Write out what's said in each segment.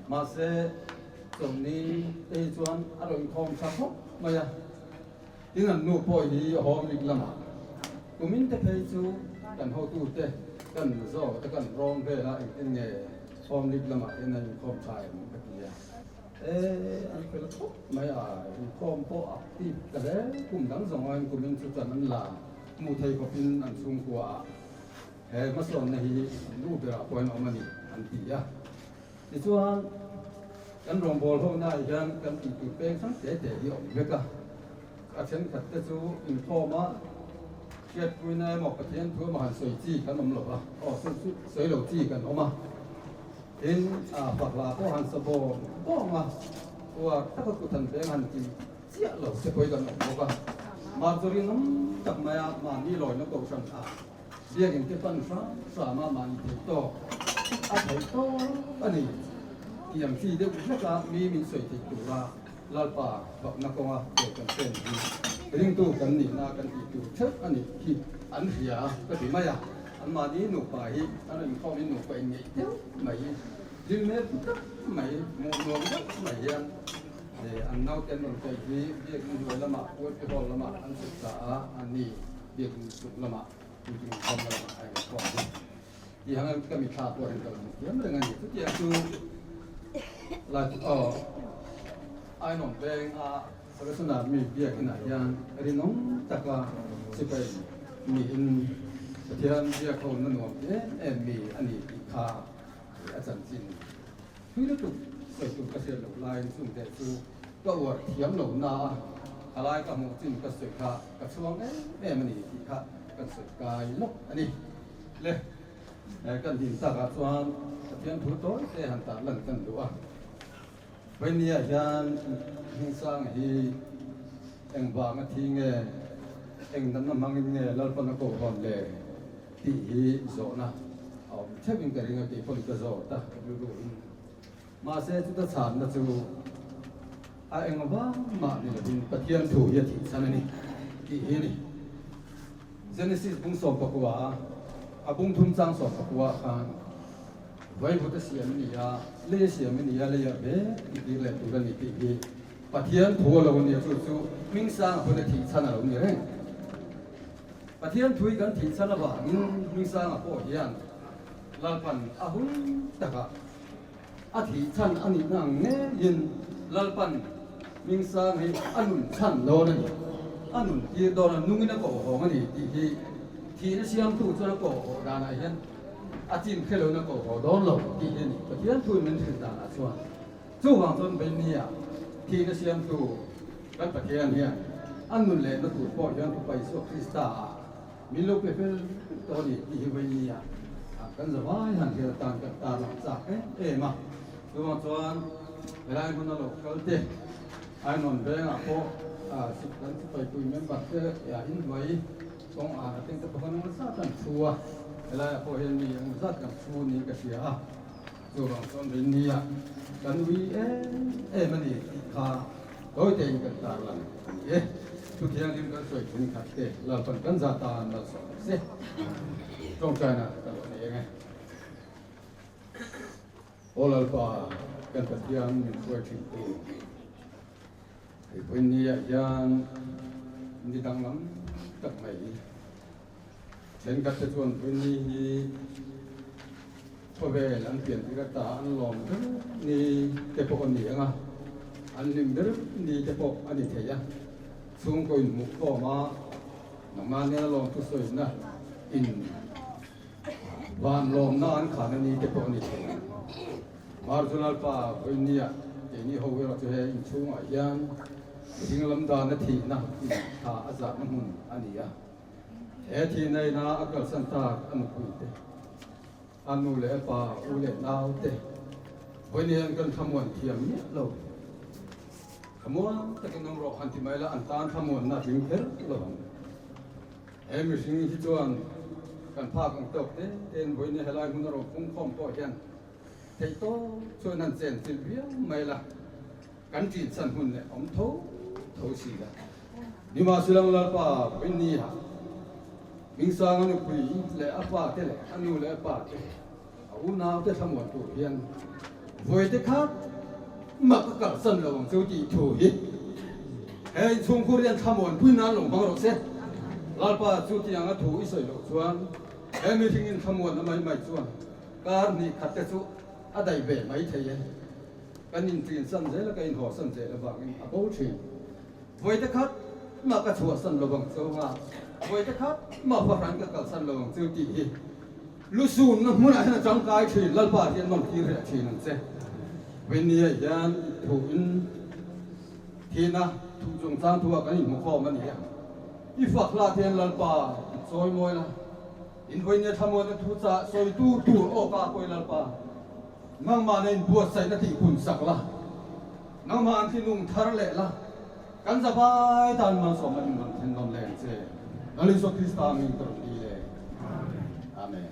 Mahse chawlhni te hi chuan a rawn inkhawm tha khawp mai a. Tin an nu pawh hi home league lamah kumin te phei chu kan hotute kan zawk te kan rawng vel a engtin nge home league lamah hian an inkhawm tha em ka ti a. E an fel khawp mai a, inkhawm pawh active ta hle kum dang zawng aiin kumin chu chan an la hmuh thei khawpin an chhungkua ah he hmasawnna hi an nu berah pawhin a awm a ni an ti a. Tichuan, kan rawngbâwl honaah hian kan tih tûr pêng hrang tê tê hi a awm vek a. A ṭhenkhat te chu inkhâwma hriatpuina emaw Pathian thu emaw han sawi chi kan awm lo va, aw sawi lo chi kan awm a. Tin, fak hla pawh han sa bawm bawm a, uar taka kut han veng han ti chiah lo te pawhin kan awm bawk a. Marjorie nawm tak maia mahni lawina kohhran ah Biakinn te pan hram hram a mahni theih tawk a theih tawp a ni. Tiang chi deuh hlek a mi min sawi theih tura Lalpa fakna kawnga ke kan pen hi ringtu kan nihna kan tih tur theuh a nih hi an hria ka ti mai a. An mahni nupa hi an rawn inkhawmin nupa inngeih deuh mai, hlim hmel tak mai, hmuh nuam deuh mai hian an naute an rawn kaih hi biakinn hnuai lamah Pualpi Hall lamah an chhuk ta a, an ni. Biakinn chung lamah meeting khawmna lamah a inkhawm hi tih ang ka mitthla pawh hian ka lo hmu thiam reng a ni. Chutiang chu lai aw Ainawm veng a Salvation Army biakinn ah hian rinawm taka sipai niin Pathian biak ho na nuam ti em em mi a ni tih kha a chanchin thui lutuk sawi tur ka hriat loh laiin chungte chu Ka uar thiam lo na a, a lai ka hmuh chin ka sawi kha ka chhuang em em a ni tih kha kan sawi kai lawk a ni. Le, kan din takah chuan Pathian thu tawi te han tah lan kan duh a. Vawinia hian Hmingsanga hi eng vanga thi nge, eng natna hmangin nge Lalpan a koh hawn le tih hi zawhna a awm theuhin ka ring a tih pawhin ka zawt a, rilruin. Mahse chuta chhanna chu a eng vang mah ni lovin Pathian thu hi a thih chhan a ni tih hi a ni. Genesis bung 19 a bung thum chang 19 ah khan Vaivut a siam a ni a, lei a siam a ni a, lei ah vek i tir leh tur a ni tih hi Pathian thu a lo ni a, chu chu hming sang a pawn a thih chhan a lo ni reng. Pathian thu hi kan thih chhan avangin hming sanga pawh hian Lalpan a hun takah A thih chhan a nihna ang ngeiin Lalpan Hmingsang hi a nun chhan dawn a ni, a nun tir dawn a, nungin a koh hawng a ni tih hi thihna siamtu chuan a koh haw danah hian a chin hre loin a koh haw dawn lo tih hi a ni. Pathian thuin min hrilh danah chuan chuvang chuan Veinia thihna siamtu kan Pathian hian a nun lehna tur pawh hian Fapa Isua Krista ah Min lo pe fel tawh a ni tih hi Vainia kan zavai han hriat atan kan tarlang chak em em a. Chuvang chuan helai hmuna lo kal te Ainawn vengah pawh kan sipaipui member te inhnuai kawng an ateng te pawh kan eng zat an thu a, helaiah pawh hian mi eng zat kan thu niin ka hria a. Chuvang chuan Vainia kan ui em em a ni tih kha Tawi tein kan tarlang a ni e. Thu thianghlim kan sawi thin khat te Lalpan kan za tan malsawm ang se. Tawngtaina ka lo nei ang e. Aw Lalpa, kan Pathian min hruai thin tu. Hei vawiin ni ah hian ni danglam tak mai. Thenkhat te chuan vawiin ni hi Khawvel an pian tir ata an lawm ber ni te pawh a ni ang a, an hlim ber ni te pawh a ni thei a. Chhungkaw inhmuh khawm a, nangmah nena lawm thusawina in van lawmna an khahna ni te pawh a ni thei ang. Marjunalpa vawinia keini ho erawh chu he inchhungah hian thing lam dana thihna in tha a zahna hmun a ni a. He thihna ina a kalsan tak a nupui te. A nu leh a pa, u leh nau te vawiin hian kan thlamuan thiam miah lo. Thlamuan takin awm rawh han ti mai la, an tan thlamuanna a tling kher lo ang. He mihring hi chuan kan phak ang tawk te tein vawiin helai hmun a ro phungkhawm pawh hian theih tawp chuan han chen chilh viau mai la, kan ṭin chhan hun leh awm tho tho si la. Nimahsela Lalpa vawiin ni ah Hmingsanga nupui leh a pa te leh a nu leh a pa te, a unau te thlamuan tur hian Vawite kha mah ka kalsan lo ang chu tih thu hi he inchhungkhur hian thlamuanpui nan lo hmang rawh se. Lalpa chu tiang a thu i sawi loh chuan he mihring in thlamuanna mai mai chuan kar hnih khat te chu a daih ve mai thei e. Kan inṭinsan zel a, ka inhawsan zel avangin a bo ṭhin. Vawite khat mah ka chhuahsan lo ang chu a, vawite khat mah fahran ka kalsan lo ang chu tih hi lusunna hmunah hian a tangkai thin, Lalpa hian nawm tir reh thin ang che. Vawini ah hian thu in thihna thu chungchang thu ah kan inhmu khawm a ni a, i fak hlah te hian Lalpa i chawi mawi la, in vawinia thlamuanna thu chah sawitu tur awka pawh i Lalpa nangmahna inbuatsaihna tih hun sak la, nangmah an thinung thar leh la. Kan zavai tan malsawmna in rawn thlen nawn leh ang che. Lal Isua Krista angin ka rawn dil e. Amen.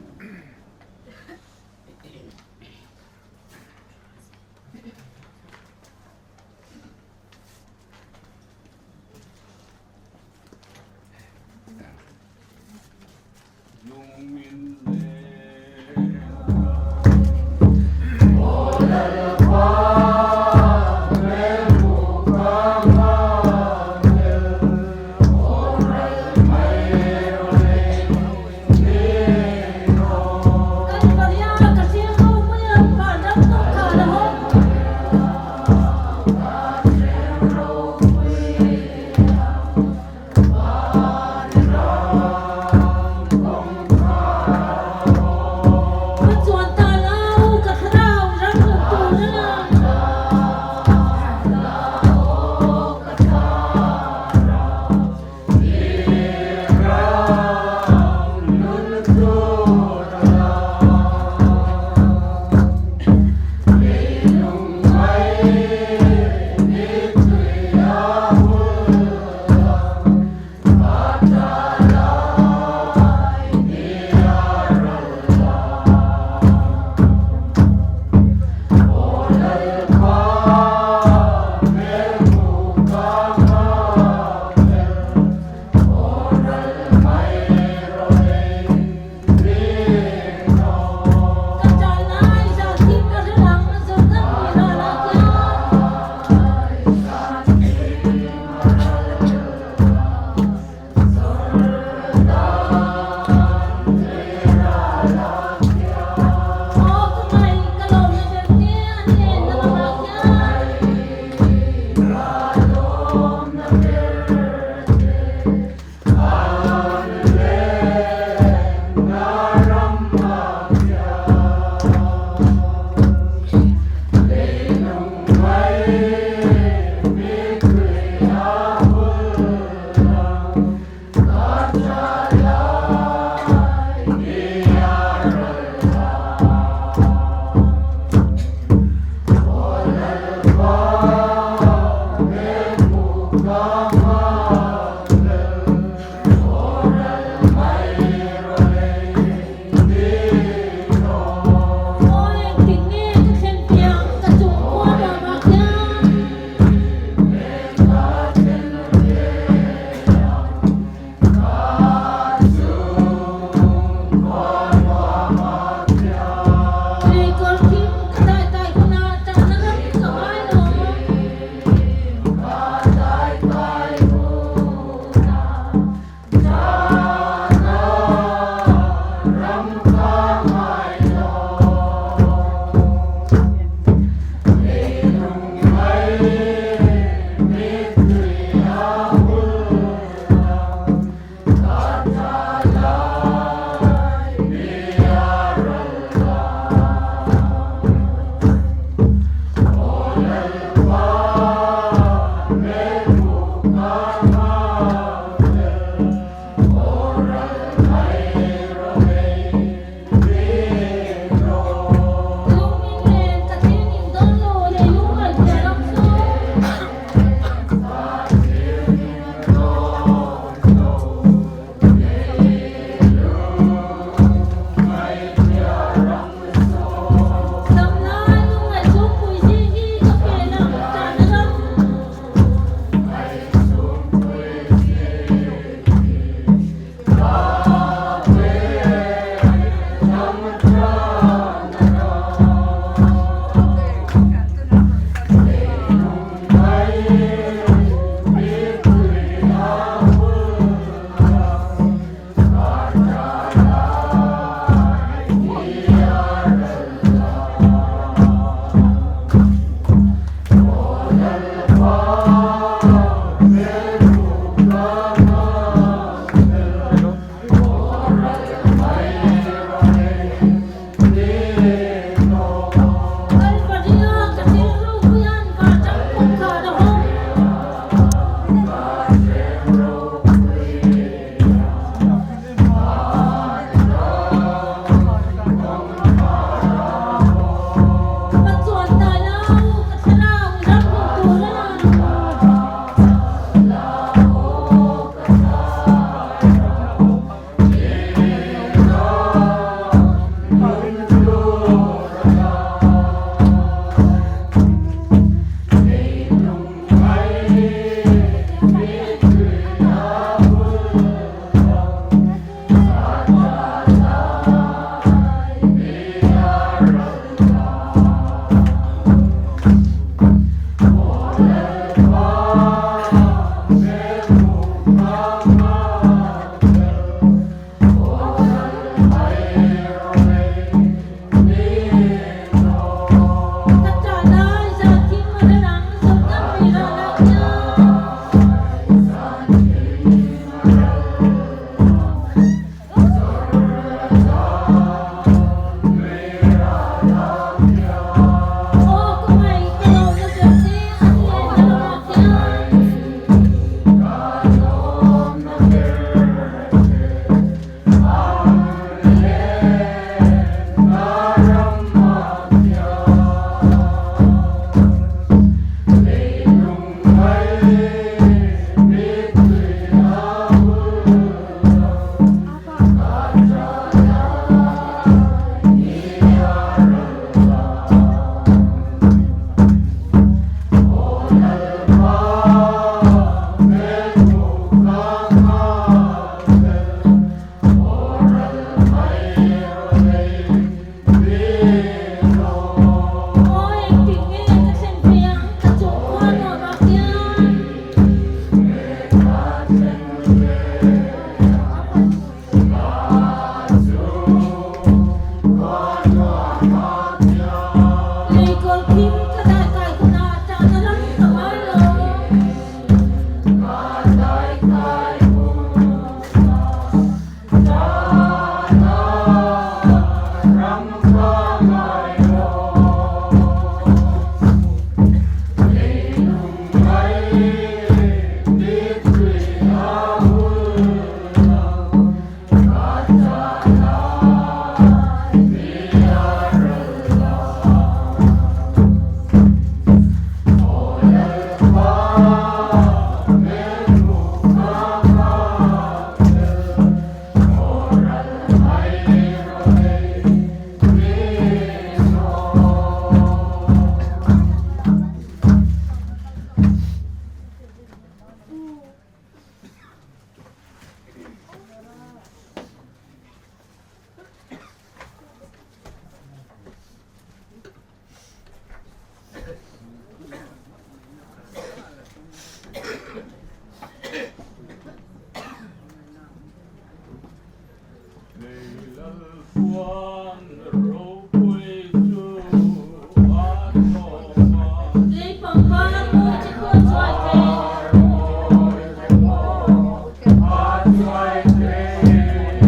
Lei pangpar a mawi chi khaw chuai thei.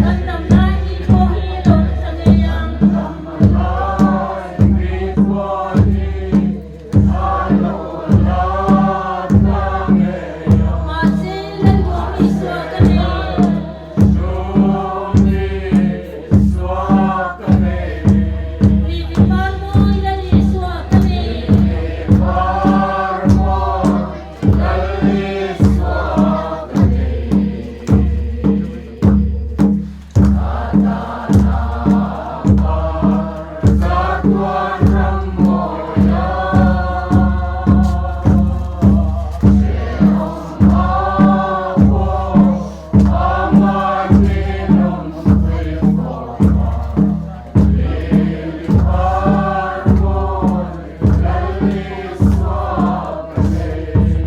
Kan dam lai ni pawh hi lo la tla ngei ang. Mahse, Lalduhawm Isua ka nei. Lili par mawi Lal Isua ka nei.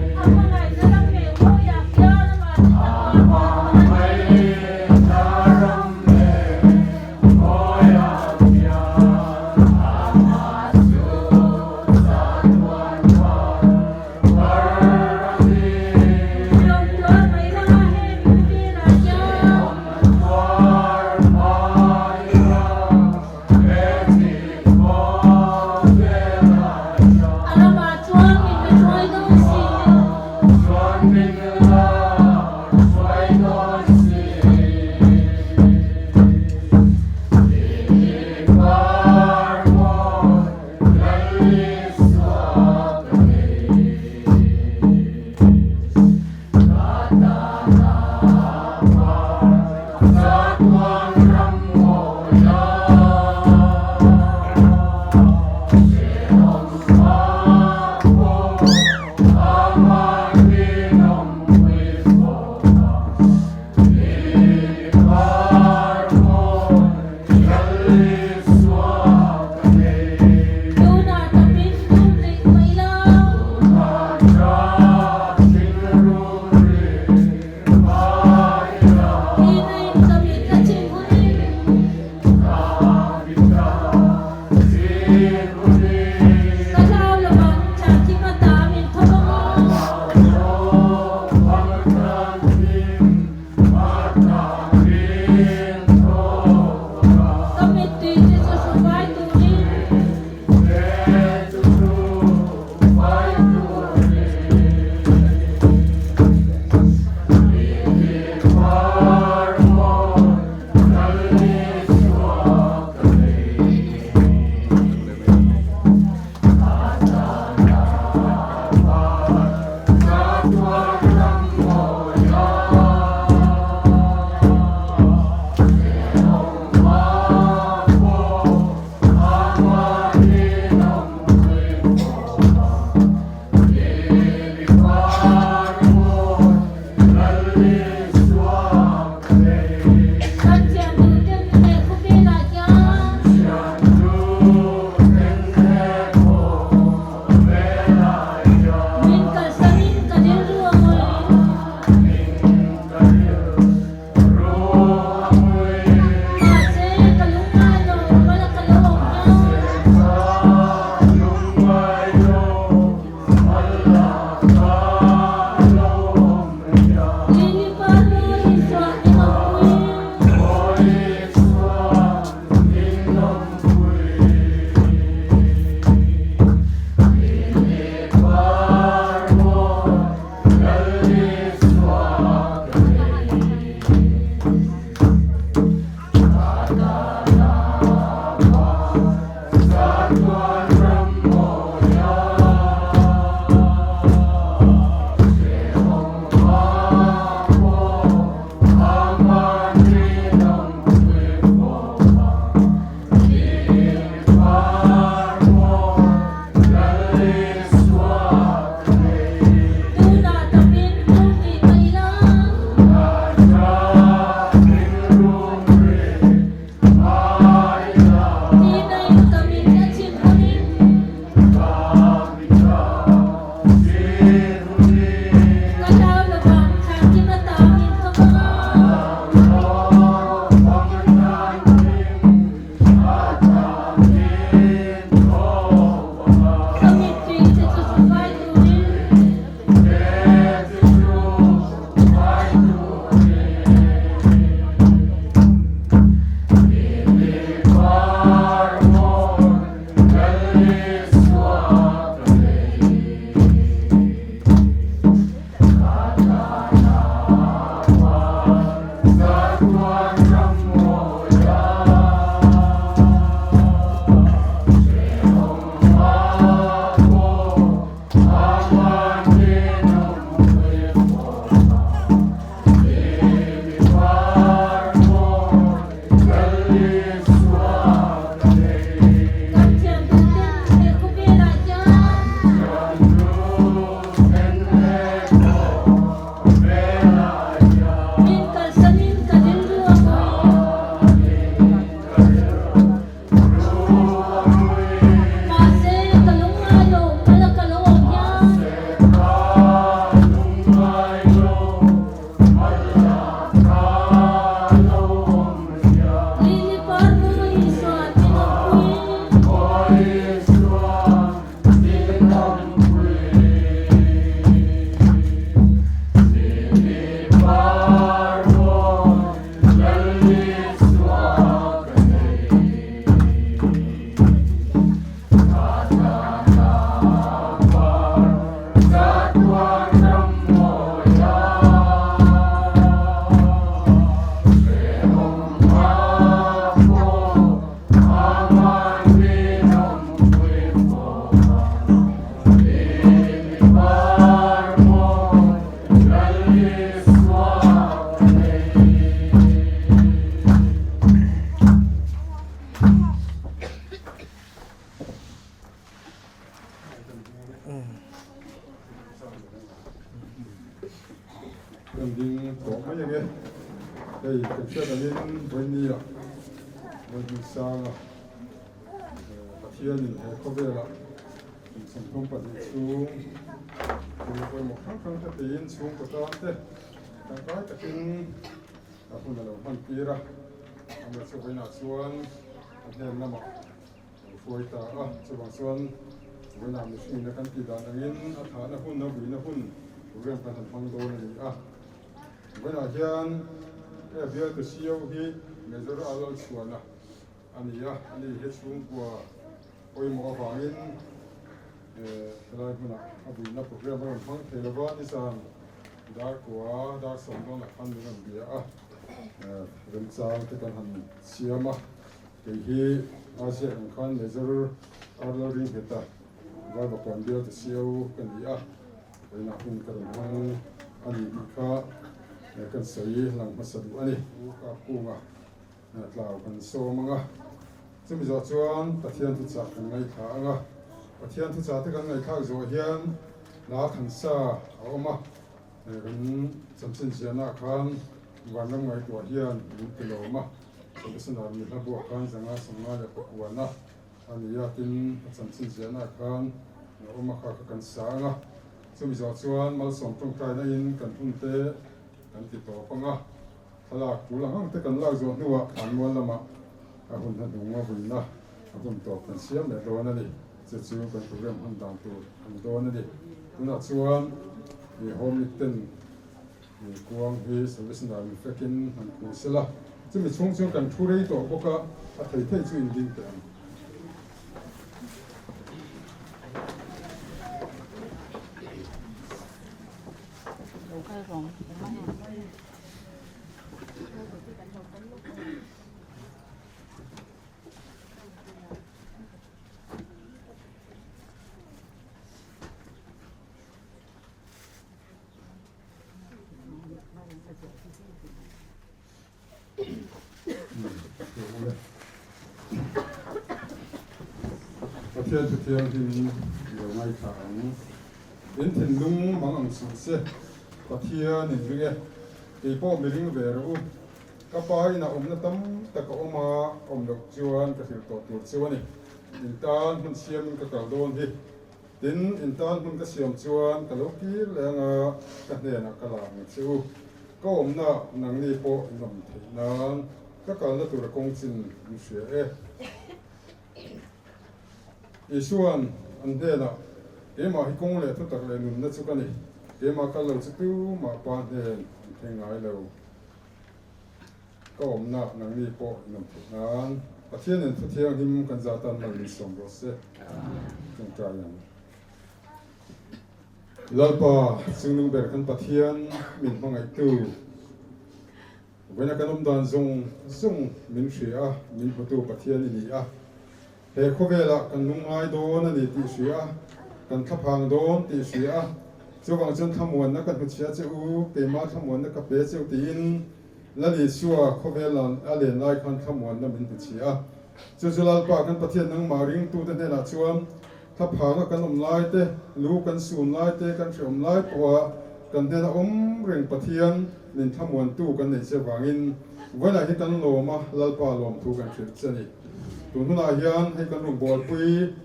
A hmangaihna ram leh mawiah hian amah chu chakma par a ni. Lawmtuar mai lama heng khawvelah hian. A ramah chuan min la hruai dawn si. Tunah tapin tum rih mai la. Hina in ka mit a chim hunin. Ka hlau lovang thlan thim a tam in thawk ang aw. Ka angin Vawinia Vawihinsanga Pathianin he khawvelah kum 32 chhung thu pawimawh hrang hrang te tiin chhungkaw tan te tangkai takin a hun a lo hman tir a, amah chu vawiinah chuan a hnen lamah a lo hruai ta a, chuvang chuan vawiinah mihringina kan tih dan angin a thahna hun a vuina hun program kan han hmang dawn a ni a. Vawiinah hian he bialtu CEO hi Major a Lalchhuana a ni a, ani hi chhungkua pawimawh avangin helai hmunah a vuina program a rawn hmang thei lova, nizan dar kua dar sawm dawnah khan min rawn bia a, remchang te kan han siam a, kei hi a ziak ang khan Major Arlo Ringheta Vaivakuan bialtu CEO ka ni a. Vawiinah hun ka rawn hmang a ni tih kha kan sawi lang hmasa duh a ni. U Kapkunga tlau kan sawm ang a, chumi zawh chuan Pathian thuchah kan ngaithla ang a. Pathian thuchah te kan ngaihthlak zawh hian hla thansa a awm a, kan chanchin ziahnaah khan vanram ngaihtuah hian min ti lawm a, Salvation Army hla buah khan zanga sawmnga leh pakuana a ni a, tin a chanchin ziahnaah khan awm a kha kha kan sa ang a, chumi zawh chuan malsawm tawngtaina in kan hun te kan ti tawp ang a, thlalak tul ang ang te kan lak zawh hnuah thlanmual lamah a hun hnahnung a vuina a hun tawp kan siam leh dawn a ni, chu chu kan program hman dan tur a ni dawn a ni. Tunah chuan home league ten Kuang hi Salvation Army fekin han khuh sela, chumi chhung chuan kan thu rei tawh bawk a, a thei thei chu in ding teh ang. Pathian Thuthianghlim i lo ngaithla ang. In thinlung mang ang suh se, Pathian in ring e. Kei pawh mi ring ve rawh u. Ka pa in a awmna tam tak a awm a, awm loh chuan ka hrilh tawh tur chu a ni. In tan hmun siamin ka kal dawn hi. Tin, in tan hmun ka siam chuan ka lo kir leh anga ka hnenah ka la ang che u. Ka awmna nangni pawh in awm theih nan ka kalna tura kawng chin an hria e. Isua'n an hnenah, Keimah hi kawng leh thutak leh nunna chu ka ni, keimah kal lo chu tumah Pa hnen an thleng ngai lo. Ka awmna nangni pawh in awm theih nan Pathianin thu thianghlim kan za tan mal min sawm rawh se. Tawngtai ang. Lalpa, Chungnung ber kan Pathian min hmangaihtu, vawiina kan awm dan zawng zawng min hria a, min hmutu Pathian i ni a. He khawvelah kan lungngai dawn a ni tih hria a, kan thlaphang dawn tih hria a, chuvang chuan thlamuanna ka hnuchhia che u, keimah thlamuanna ka pe che u tiin Lal Isua khawvel a len lai khan thlamuanna min hnuchhia a. Chu chu Lalpa kan Pathian nangmah ringtute hnenah chuan thlaphanga kan awm lai te, lu kan sun lai te, kan hreawm lai pawha kan hnena awm reng Pathian min thlamuantu kan nei che vangin vawiinah hi kan lawm a, Lalpa lawmthu kan hrilh che a ni. Tun hunah hian hei kan rawn buaipui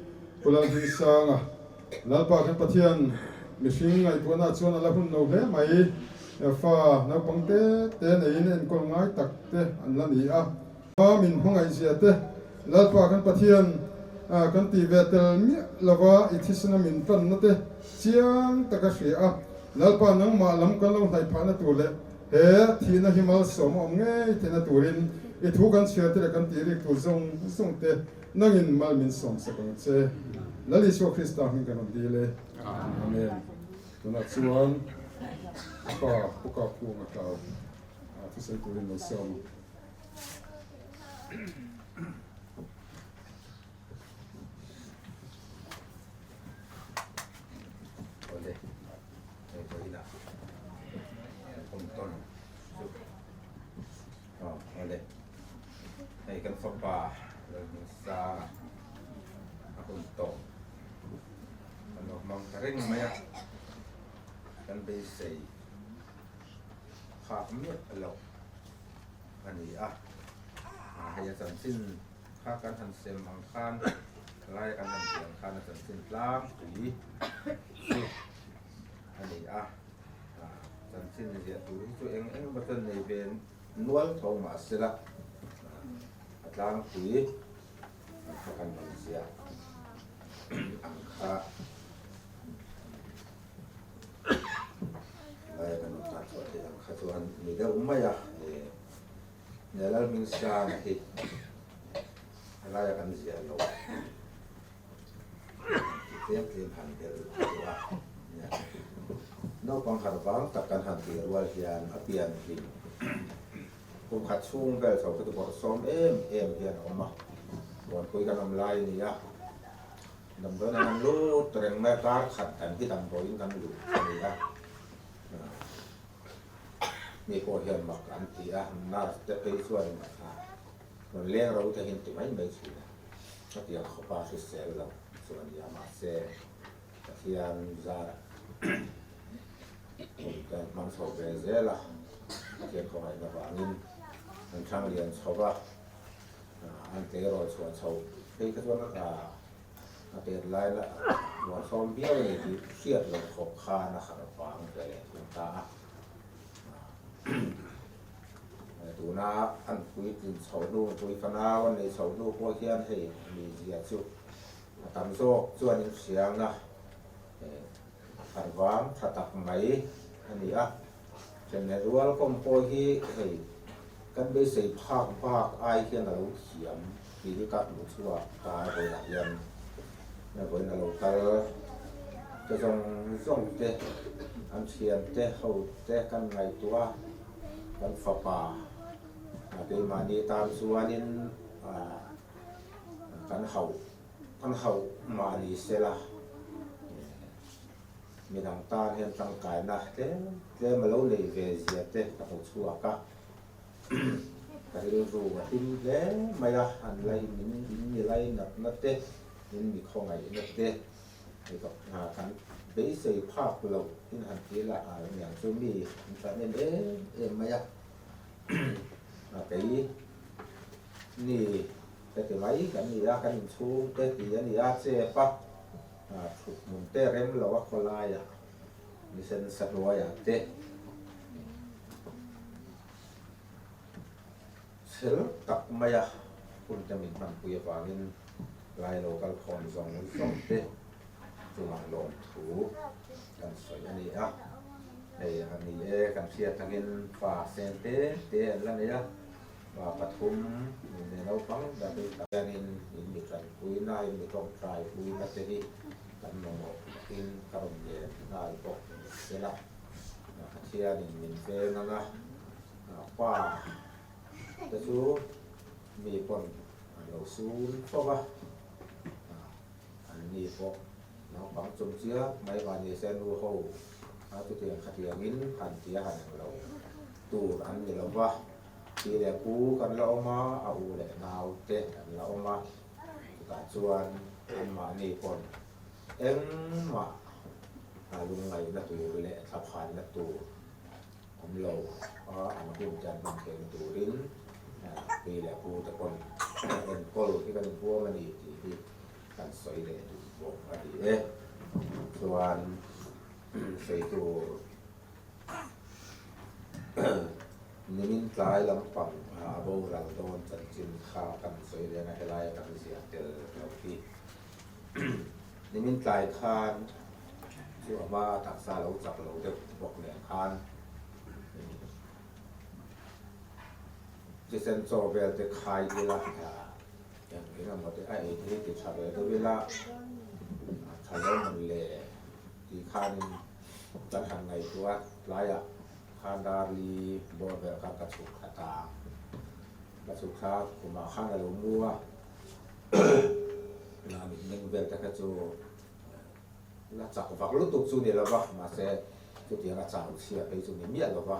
Pu Lalhmingsanga, Lalpa kan Pathian mihring ngaihtuahna chuan a la hun lo hle mai. Fa naupang te te neiin enkawl ngai tak te an la ni a. Pa min hmangaihzia te Lalpa kan Pathian kan tih ve tel miah lova i thisena min tanna te chiang taka hria a. Lalpa nangmah lam kan lo hnaih phahna tur leh He thihna hi malsawm a awm ngei theihna turin i thu kan chhiar te leh kan tih rik tur zawng zawng te nangin mal min sawm sak ang che. Lal Isua Krista hming kan rawn dil e. Amen. Tunah chuan a pa Pu Kapkunga tlau thusawi turin lo sawm ang. Awle, hei vawiinah kan tawn chu aw awle, hei kan fapa Lalhmingsa a hun tawh kan lo hmang ta reng mai a, kan beisei phak miah loh. a ni a. Hei a chanchin kha kan han sem ang khan laia kan han tih ang khan a chanchin tlangpui chu a ni a. Chanchin ziah tur hi chu eng eng emaw chuan nei ve nual tho mah sela a tlangpui ang kha kan rawn ziah ang kha. Laia kan rawn tar chhuah theih ang kha chuan ni deuh mai a, Lalhmingsana hi a laia kan ziah lo tih tlem tlem han belh duh a. Naupang harh vang tak kan han tih rual hian a pian hlim kum khat chhung vel chho kha chu bawrhsawm em em hian a awm a, Muanpui kan awm lai a ni a. Damdawiin an han lut reng mai a, kar khat dan hi damdawiin kan luh a ni a. Mi pawh hian mak an ti a, nurse te phei chuan rawn leng ro te hi an ti mai mai thin a. Hetiang khawpa hrisel lo chu a ni a, mahse Pathian zarah hun te an hmang chho ve zel a, Pathian khawngaihna vangin an thlang lian chho va. An tleirawl chhuah chho phei kha chuan a tet lai la ruah sawm viau a ni tih hriat loh khawp khan a harh vang ve leh thung ta a. Tuna an puitlin chho hnu, pui fanau an nei chho hnu pawh hian hei mizia chu a tam zawk chuan in hriang a, harh vang tha tak mai a ni a. Chennai rual kawm pawh hi hei kan beisei phak bak ai hian a lo thiam tih hi ka hmuh chhuak ta a vawiinah hian vawiin a lo kal te zawng zawng te an thian te ho te kan ngaihtuah a kan fapa keimahni tan chuanin kan hauh kan hauh mah ni sela. Midang tan hian tangkaina tlem tlem a lo nei ve zia te ka hmu chhuak a, ka rilru a hlim hle mai a, an lai min in mi lainatna te, in mi khawngaihna te hei ka kan beisei phak loh in han ti la a niang chu mi an tlan em em em mai a, kei ni heti mai kan ni a, kan inchhung te ti a ni a, chep a. Thut hmun te rem lo a khawlaiah misen sa hnuaiah te chhel tak maia hun te min hmanpui avangin lai lo kal khawm zawng zawng te chungah lawmthu kan sawi a ni a. Hei a ni e, kan hriat angin fa sen te te an la nei a. Pa pathum nune naupang ber hi tak hianin in mi tanpuina, in mi tawngtaipuina te hi kan mamawh takin ka rawn ngen nghal bawk ni sela. Pathianin min veng anga pa te chu mi pawn an lo sun fo va, an ni pawh naupang chung chiah mai mahni se nu ho a chutiang khatiangin han ti a han englo tur an ni lo va. Pi leh pu kan la awm a, a u leh nau te an la awm a, chutah chuan anmahni pawn engmah lungngaihna tur leh thlaphanna tur awm lo a, an hun te an hman theihna turin pi leh pu te pawn enkawl hi kan inhuam a ni tih hi kan sawi leh duh bawk a ni e. Chuan sawi tur. Nimin tlai lampang a boral dawn chanchin kha kan sawi reng a, helaia kan ziah tel lo hi. Nimin tlai khan chu a hma taksa lo chak lo deuh bawk nen khan thisen chaw vel te khai ila eng eng emaw te a ei te hi ti tha ve deuh ila a tha lo mawn le tih khanin Kan han ngaihtuah a, tlaiah khan Darli bawr vel khan ka chhuk thla ta a, ka chhuk thla a, khumah khan a lo mu a, a mitmeng vel te kha chu la chak vak lutuk chu ni lo va, mahse chutiang a chau chhia phei chu ni miah lo va,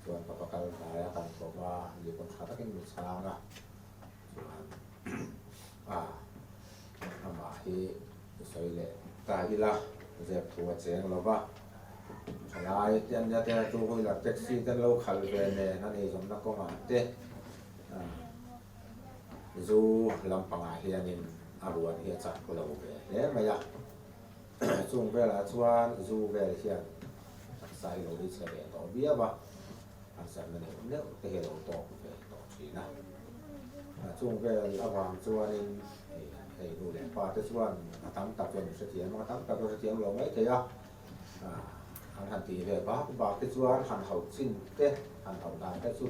chuan ka va kal hnai a, kan thawm a, ni pawn tha takin mi chhang a, chuan a amah hi sawi leh ta ila. Zep thu a cheng lo va, Thalai te an nia te two wheeler taxi te an lo khalh ve nen a ni zawmna kawngah te zu lampangah hianin a ruan hi a chak lo ve hle mai a. Chung velah chuan zu vel hian taksa hi lo ri chhe ve tawh viau a, harsatna neuh neuh te hi a lo tawk ve tawh thin a. Chung vel avang chuanin hei nu leh pa te chuan a tam tak chuan an hrethiam a, a tam tak chu hrethiam lo mai thei a. An han tih ve bak bak te chuan han hauh chin te, han hauh dan te chu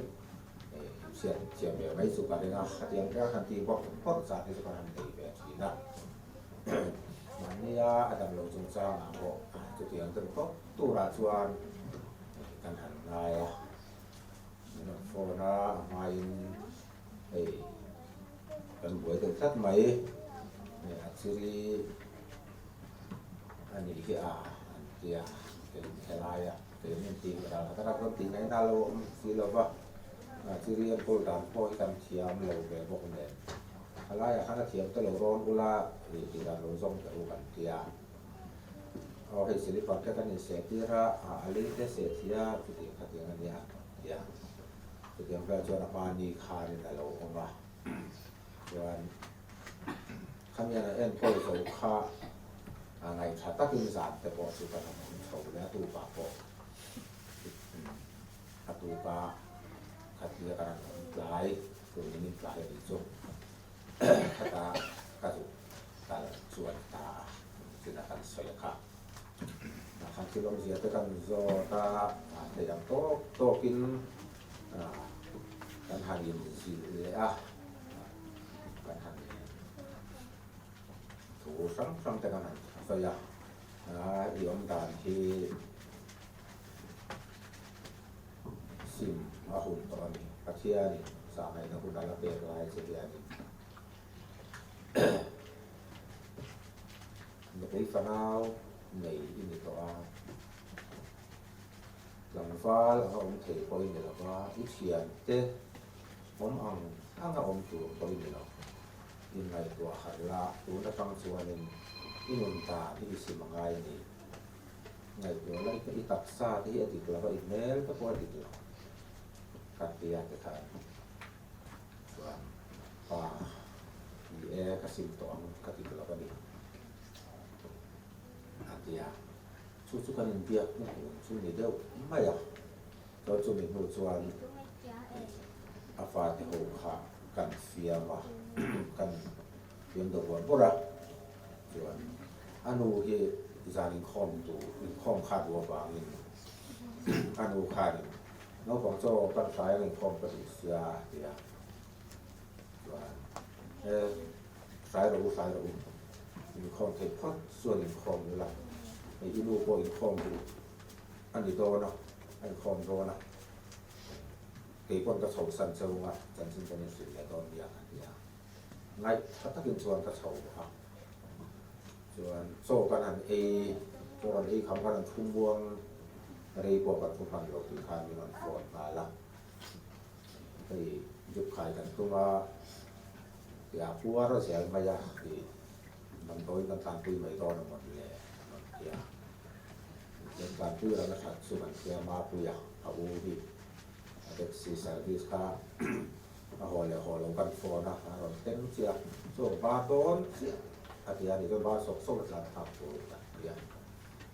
hriat thiam ve mai chu ka ring a, khatiang te han tih bawrh bawrh zat te chu kan han nei ve thin a. Mahnia a dam lo chungchangah pawh chutiang deuh tawp turah chuan kan han ngai a, min rawn phone a, a hmain hei kan buai deuh tlat mai, a chiri a nih hi a an ti a, kei helaia kei min tih dan kha tak rawn tih ngaihna lo awm si lo va, chiri enkawl dan pawh hi kan thiam lo ve bawk nen. A laiah khan a thiam te lo rawn ula ih tih dan lo zawng teh u kan ti a. Aw hei slipper te kan inseh tir a, a lei te seh thih a chutiang khatiang a nia kan ti a. Chutiang vel chuan a hmani khanin a lo awm a, chuan khamian a enkawl zo kha a ngaihṭha takin zan te pawh chu kan han awm chho leh a tukah pawh a tuka khatia kan han awm tlai. Tun in tlai a nih chu khata ka duh kal chuan ta a chin a kan sawi a kha. Tah khan thil awmzia te kan zawt a, thei ang tawk tawkin kan han inzilh leh a, kan han thu hrang hrang te kan han sawi a, i awmdan hi Sim a hun tawh a ni. Pathianin zahngaihna hun a la pek lai che hianin nupui fanau nei i ni tawh a, tlangval anga awm thei pawh i ni lo va, i thiante awm ang anga awm tur pawh i ni lo. Inngaihtuah harh la, tun atang chuanin i nun dan hi i sim a ngai a ni. Ngaihtuah lai te i taksa te hi a dik lo a, i hmel te pawh a dik lo ka ti a tikhan chuan pa ni e ka sim tawh ang ka dik lo a ni a ti a, chu chu kan inbiak na hnu chu ni deuh mai a, chuan chumi hnu chuan a fate ho kha kan fiam a, kan fiam deuh bawrh bawrh a. Chuan a nu hi zan inkhawm duh, inkhawm kha duh avangin a nu khanin naupang chaw kan tlai ang inkhawm ka duh sia a ti a. Chuan he hrai rawh u, hrai rawh u, inkhawm theih phawt chuan inkhawm ila, hei i nu pawh inkhawm duh a ni dawn a, a inkhawm dawn a, kei pawn ka chhohsan cheu ang a, chanchin kan inhrilh leh dawn nia a ti a. Ngaih tha takin chuan ka chho a, chuan chaw kan han ei, chaw kan ei kham khan an thu muang rei pawh kan thu hman lo tih khan min rawn phone nghal a, hei drip khai kan tum a, tia puar a zel mai a tih damdawiin kan tlanpui mai dawn a mawn le an rawn ti a, kan tlanpui rana that chu kan hria Mapuia a u hi a taxi service kha. A haw leh haw lo kan phone a, a rawn thleng chiah a, chaw bar dawn chiah a ti a ni chuan bar sawk sawk a tlan thlak tur a ti a,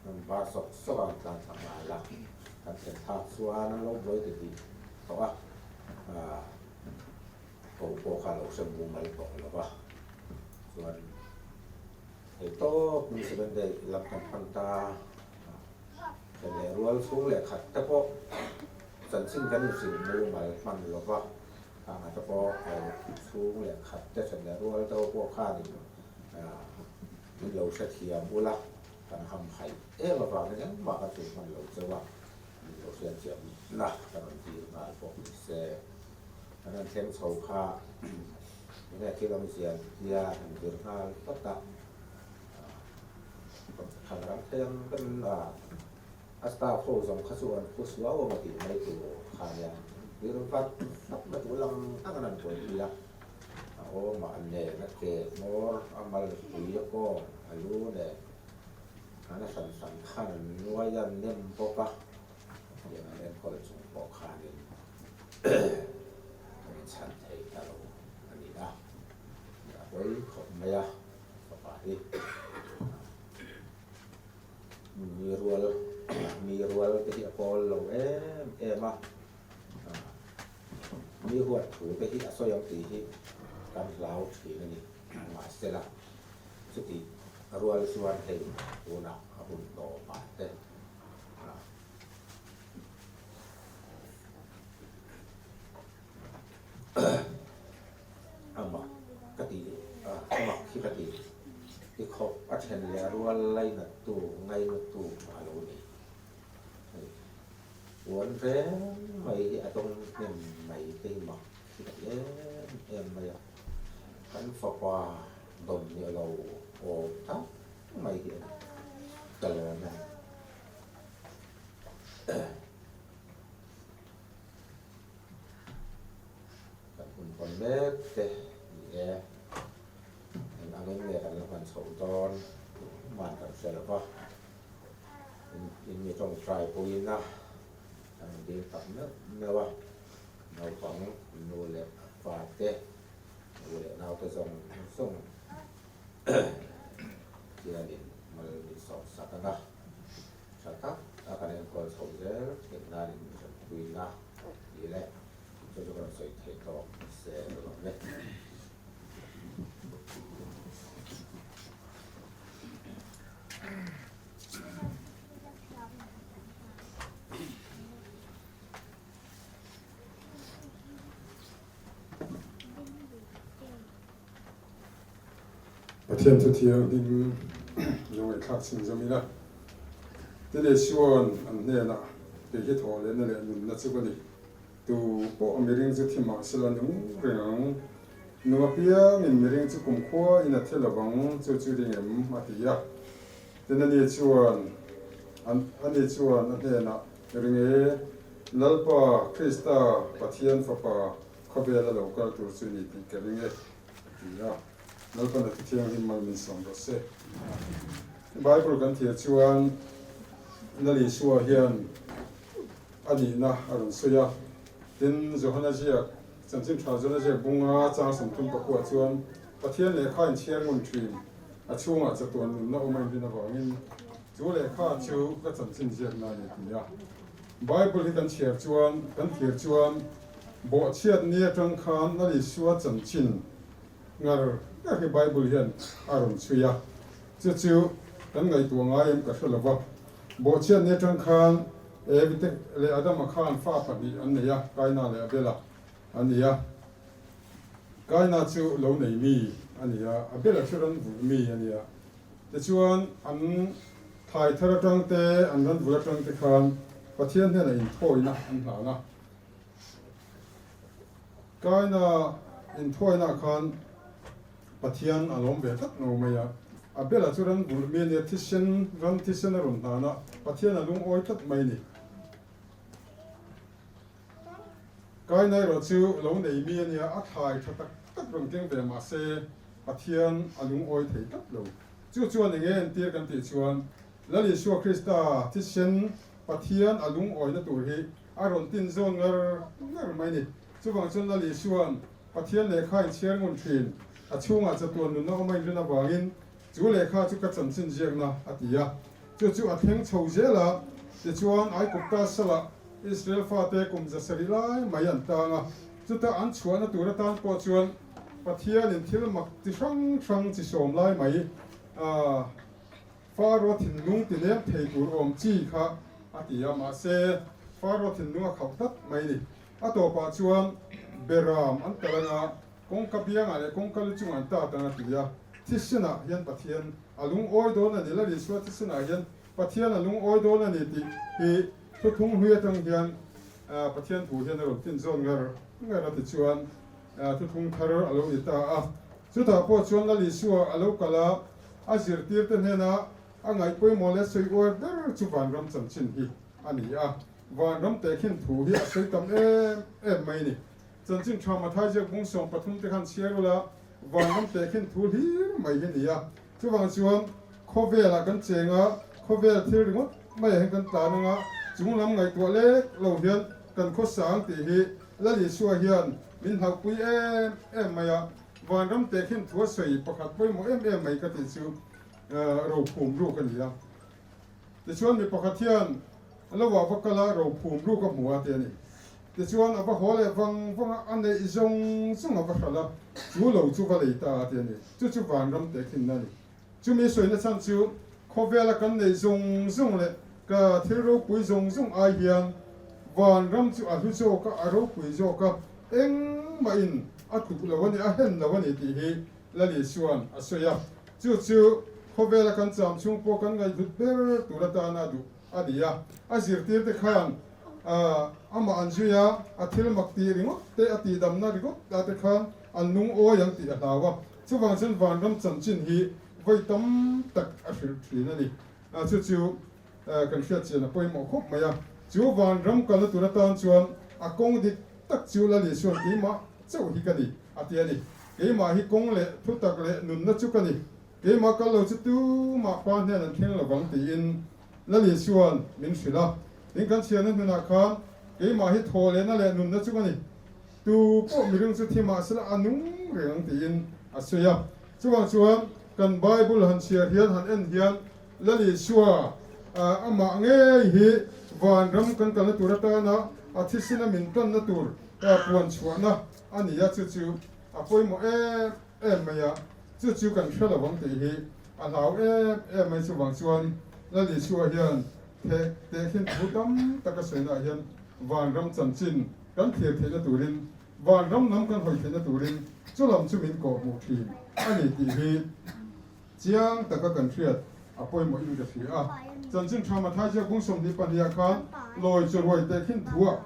an bar sawk sawk a an tlan thla nghal a, kan thlen thlak chuan an lo buai ti tih tawh a, aah ko pawh kha a lo hre mumal tawh lo va, chuan hei tawp ni seven day lam kan pan ta, thlen leh rual chhung leh khat te pawh. Chanchin kan inhrilh mumal hman lo va, khangah te pawh chhung leh khat te then leh rual te ho pawh khanin min lo hrethiam ula, kan hamhaih em avangin engmah kan hrilh hman lo cheu a, min lo hriatchiam na kan rawn dil nghal bawk ni se. Kan han thleng chho kha enge thil awmzia tia han zir nghal phawt a, kan ram thei ang kan A staff ho zawng kha chu an phu suau ang a tih mai tur kha nia, tir vat vat na tur lang ang an han buaipui a, a awmah nen a ke hmawr a mal pui a kawng a lu nen an a hran hran khan an nuai a nem bawk a. Hetiang an enkawl chung pawh khanin kan inchhan thei ta lo a ni a, a pawi khawp mai a, fapa hi mi rual mi rual te hi a pawl lo em em a, mi huat thu te hi a sawi ang tih hi kan hlau thin a ni, mahsela chutih rual chuan hei tunah a hun tawpah te. Amah ka ti amah khi ka ti ti khawp a then leh rual lainattu ngainattu a lo ni. Hei puan reng mai hi a dawng hnem mai te hi mak khi ka ti em em mai a, kan fapa dawn ni a lo awm tak mai hi a ni ka lawm e. Kan hun hawn mek te ni e, eng angin nge kan la hman chhoh dawn man kan hre lo va, in mi tawngtai puiin a kan dil tak meuh meuh a, naupang nu leh pa te, nu leh naute zawng zawng hianin mal min sawm sak ang a, tha tak a kan enkawl chho zel theih nan in hrempuina tih leh chu chu ka rawn sawi theih tawk se lo awm e. Pathian chu thianghlim lo ngaihthlak chhin zawm ila. Tin Isua'n an hnenah, Kei hi thawh lehna leh nunna chu ka ni. Tu pawh a miring chu thi mah sela nung reng ang. Nung apiangin miring chu kumkhua in a thi lovang, chu chu ring em? a ti a. Tin ani chuan ani chuan a hnenah, Ring e, Lalpa Krista Pathian Fapa khawvela lo kal tur chu ni tih ka ring e, a ti a. Lalpan a thuthianghlim mal min sawm rawh se. Bible kan thlir chuan Lal Isua hian a nihna a rawn sawi a. Tin, Johana ziak, Chanchin Tha Johana ziak bunga chang 34 chuan Pathian lehkha inchhiar ngun thin, a chhungah chatuan nunna awm a inrin avangin chu lehkha chu ka chanchin ziakna a ni ti a. Bible hi kan chhiar chuan, kan thlir chuan bawhchhiat ni atang khan Lal Isua chanchin ngar ngar hi Bible hian a rawn chhui a, chu chu kan ngaihtuah ngai em ka hre lo va. Bawhchhiat ni atang khan Evi te leh Adama khan fa pahnih an nei a, Kaina leh Abela a ni a. Kaina chu lo nei mi a ni a, Abela chu ran vulh mi a ni a. Tichuan an thai thar atang te, an ran vulh atang te khan Pathian hnenah inthawina an hlan a. Kaina inthuainah khan Pathian a lawm ve tlat ngo mai a. Abela chu ran vulh mi a nia, thisen, ran thisen a rawn hnan a, Pathian a lungawi tlat mai a ni. Kaina erawh chu lo nei mi a nia, a thlai tha tak tak rawn keng ve mah se Pathian a lungawi thei tlat lo. Chu chuan eng nge entir kan tih chuan Lal Isua Krista thisen Pathian a lungawina tur hi a rawn tin zawn ngar ngar mai ni. Chuvang chuan Lal Isua'n Pathian lehkha inchhiar ngun thin, a chhungah chatuan nunna awm a inrin avangin chu lehkha chu ka chanchin ziakna a ti a. Chu chu a thleng chho zel a, tichuan Aigupta salah Israel fate kum zasarih lai mai an tang a, chuta an chhuahna tur atan pawh chuan Pathianin thil mak chi hrang hrang chi sawm lai mai a Faro thinlung ti lem thei tur awm chi kha a ti a, mahse Faro thinlung a khauh tlat mai ni. A tawpah chuan Beram an kal anga kawngka biangah leh kawngka lu chungah an tat ang a ti a, thisenah hian Pathian a lungawi dawn a ni, Lal Isua thisenah hian Pathian a lungawi dawn a ni tih hi thuthlung hlui atang hian Pathian thu hian a rawn tin zawn ngar ngar a ti chuan thuthlung thar a lo ni ta a. Chutah pawh chuan Lal Isua a lo kal a, a zirtirte hnena a ngaih pawimawh leh sawi uar ber chu vanram chanchin hi a ni a. Vanram tehkhin thu hi a sawi tam em em mai ni. Chanchin tha Mathai ziak bung 13 te khan chhiar ula vanram tehkhin thu hlir mai hi ni a. Chuvang chuan khawvelah kan cheng a, khawvel thil ringawt maiah hian kan tlan ang a. Chunglam ngaihtuah lek lo hian kan khawsang tih hi Lal Isua hian min hlauhpui em em mai a, vanram tehkhin thu a sawi pakhat pawimawh em em mai ka tih chu rophum ruk a ni a. Tichuan mi pakhat hian a lo ah va kal a, rophum ruk a hmu a ti a ni. Tichuan a va haw leh vang vang a, a neih zawng zawng a va hralh a, chu lo chu va lei ta a ti a ni. Chu chu vanram tehkhinna a ni. Chumi sawina chhan chu khawvela kan neih zawng zawng leh ka thil ropui zawng zawng ai hian vanram chu a hlu zawk a, a ropui zawk a, engmahin a tluk lo a ni, a hen lo a ni tih hi Lal Isua'n a sawi a. Chu chu khawvela kan cham chhung pawh kan ngaihhlut ber tur atana duh a ni a. A zirtirte khan amah an zui a, a thil mak tih ringawt te, a tihdamna ringawt ah te khan an lungawi ang tih a hlau a. Chuvang chuan vanram chanchin hi vawi tam tak a hrilh thin a ni. Chu chu kan hriat chian a pawimawh khawp mai a. Chu vanram kalna tur atan chuan a kawng dik tak chu Lal Isua'n keimah chauh hi ka ni a ti a ni. Keimah hi kawng leh thutak leh nunna chu ka ni. Keimah kal lo chu tumah pa hnen an thleng lovang tiin Lal Isua'n min hrilh a. Tin kan chhiarna hnunah khan keimah hi thaw lehna leh nunna chu ka ni. Tu pawh miring chu thi mah sela a nung reng ang tiin a sawi a. Chuvang chuan kan Bible han chhiar hian han en hian Lal Isua amah ngei hi vanram kan kalna tur atana a thisina min tanna tur puan chhuahna a ni a, chu chu a pawimawh em em mai a, chu chu kan hre lo ang tih hi a hlau em em mai. Chuvang chuan Lal Isua hian theh tehkhin thu tam taka sawinaah hian vanram chanchin kan thlir theihna turin, vanram lam kan hawi theihna turin chu lam chu min kawhhmuh thin a ni tih hi chiang taka kan hriat a pawimawhin ka hria a. Chanchin tha Mathai ziak bung 22 ah khan lawi chawruai tehkhin thuah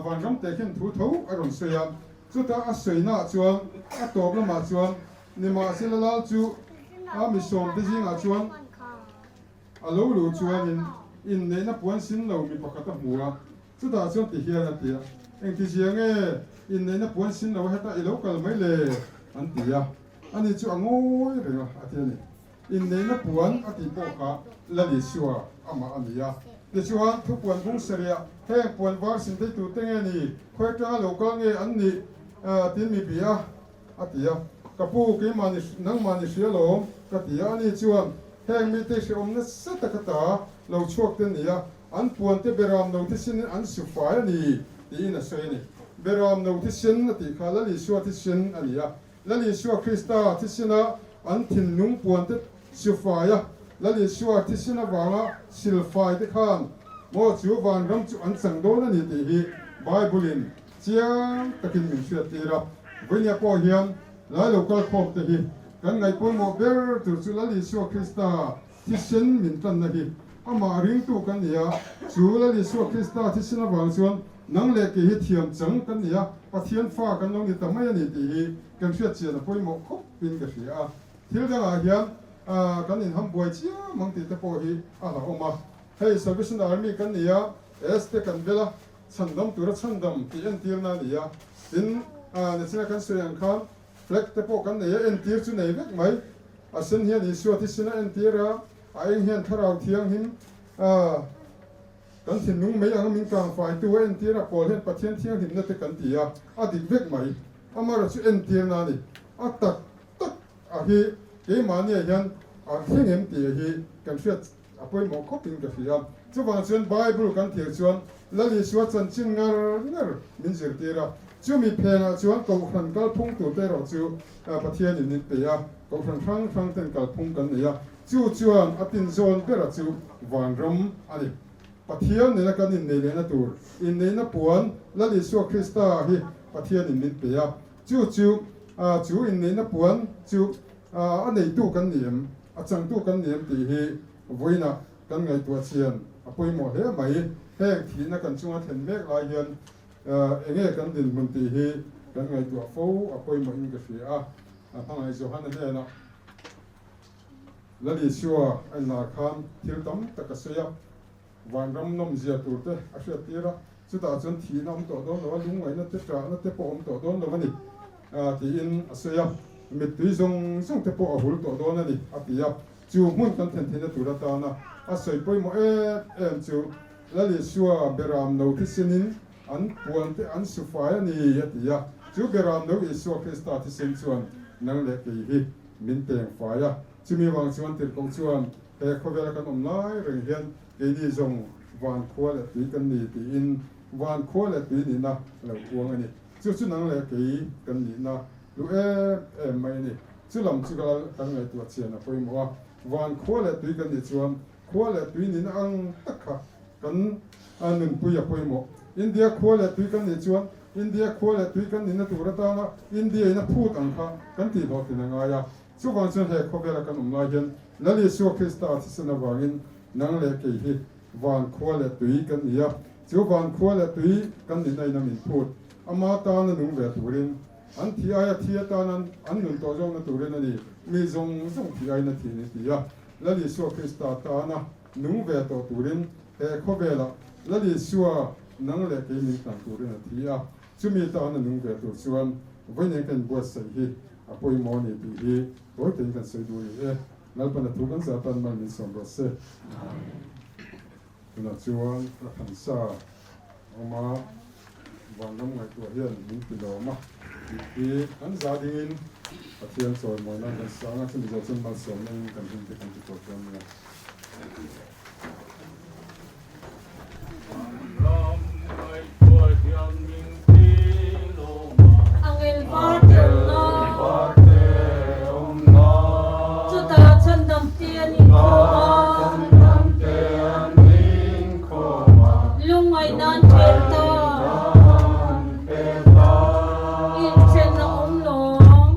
vanram tehkhin thu tho a rawn sawi a, chuta a sawinaah chuan a tawp lamah chuan nimahsela lal chu a mi sawmte zingah chuan a lo luh chuanin inneihna puan sin lo mi pakhat a hmu a. Chutah chuan ti hian a ti a, Engtizia nge inneihna puan sin lo heta i lo kal mai le? an ti a. Ani chu a ngawi reng a, a ti a ni. Inneihna puan a tih pawh kha Lal Isua amah a ni a. Tichuan, thupuan bung sarih heng puan var sin thei tute nge ni, khawi atanga lo kal nge an nih? tiin mi bia a, a ti a. Ka pu, keimah ni, nangmah ni hria lawm, ka ti a. Ani chuan, Heng mite hrehawm nasa taka ta lo chhuak te ni a, An puante beram no thisen in an su fai a ni, tiin a sawi a ni. Beram no thisen a tih kha Lal Isua thisen a ni a. Lal Isua Krista thisena an thinlung puante su fai a, Lal Isua thisen avanga sil fai te khan maw chu vanram chu an chang dawn a ni tih hi Bible in chiang takin min hriattir a. Vawinia pawh hian lai lo kal khawm te hi kan ngaihpawimawh ber tur chu Lal Isua Krista Thisen min tlanna hi amah ringtu kan ni a, chu Lal Isua Krista thisen avang chuan nang leh kei hi thiam chang kan ni a, Pathian fa kan lo ni ta mai a ni tih hi kan hriat chian a pawimawh khawp in ka hria a. Thil dangah hian kan inham buai chiam ang tih te pawh hi a hlauhawm a. Hei Salvation Army kan ni a, S te kan bel a, chhandam tura chhandam tih entirna a ni a. Tin, nachina kan sawi ang khan Flag te pawh kan nei a, entir chu nei vek mai. A sen hian Isua thisen a entir a, a eng hian Thlarau Thianghlim a kan thinlung mai anga min kangfaitu a entir a, pawl hian Pathian Thianghlimna te kan ti a, a dik vek mai. Amaherawh chu entirna a ni. A tak tak a hi keimahniah hian a thleng em tih hi kan hriat A pawimawh khawpin ka hria. Chuvang chuan Bible kan thlir chuan Lal Isua chanchin ngar ngar min zirtir a. Chumi phenah chuan Kohhran kalphung turte erawh chu Pathianin min pe a, Kohhran hrang hrang ten kalphung kan nei a. Chu chuan a tinzawn bera chu vanram a ni. Pathian nena kan innei lehna tur inneihna puan Lal Isua Krista hi Pathianin min pe a. Chu chu chu inneihna puan chu a neitu kan ni em? A changtu kan ni em tih hi vawiinah kan ngaihtuah chian a pawimawh hle mai. Heng thihna kan chunga thlen mek lai hian enge kan dinhmun tih hi kan ngaihtuah fo a pawimawhin ka hria a. A hmangaih Johana hnenah Lal Isua a inlar khan thil tam tak a sawi a, vanram nawmzia tur te a hriattir a, chutah chuan thihna awm tawh dawn lo a, lungngaihna te ṭahna te pawh awm tawh dawn lo a ni tiin a sawi a, mittui zawng zawng te pawh a hul tawh dawn a ni a ti a, chu hmun kan thlen theihna tur atana a sawi pawimawh em em chu. Lal Isua beram no thisenin an puan te an su fai a ni, a ti a. Chu beram no Isua Krista thisen chuan nang leh kei hi min peng fai a. Chumi vang chuan tirhkoh chuan he khawvela kan awm lai reng hian keini zawng van khua leh tui kan ni tiin van khua leh tui nihna a lo puang a ni. Chu chu nang leh kei kan nihna hlu em em mai a ni. Chu lam chu ka kan ngaihtuah chian a pawimawh a. Van khua leh tui kan nih chuan khua leh tui nihna ang tak kha kan nunpui a pawimawh. India khua leh tui kan nih chuan India khua leh tui kan nihna tur atana India in a phut ang kha kan tihhlawhtlin a ngai a. Chuvang chuan he khawvela kan awm lai hian Lal Isua Krista thisen avangin nang leh kei hi van khua leh tui kan ni a. Chu van khua leh tui kan nihna in a min phut. Ama tana nung ve turin, an thi aia thi atan an nun tawh zawkna turin a ni. Mi zawng zawng thi aiin a thi ni ti a. Lal Isua Krista tana nung ve tawh turin he khawvelah Lal Isua nang leh kei min tlan turin a thi a. Chumi tana nung ve tur chuan vawiin kan inbuatsaih hi a pawimawh a ni tih hi tawi tein kan sawi duh rih e. Lalpan a thu kan zah tan mal min sawm rawh se. Tunah chuan ka thansa awm a, vanram ngaihtuah hian min ti lawm a tih hi kan za dingin Pathian chawimawi nan kan sang a, chumi zawh chuan malsawmna in kan hun te kan ti tawh dawn nia. Angel var te awm na, chutah chhandam te an inkhawm a, lungngaih nan pel ta, inchen a awm lawng.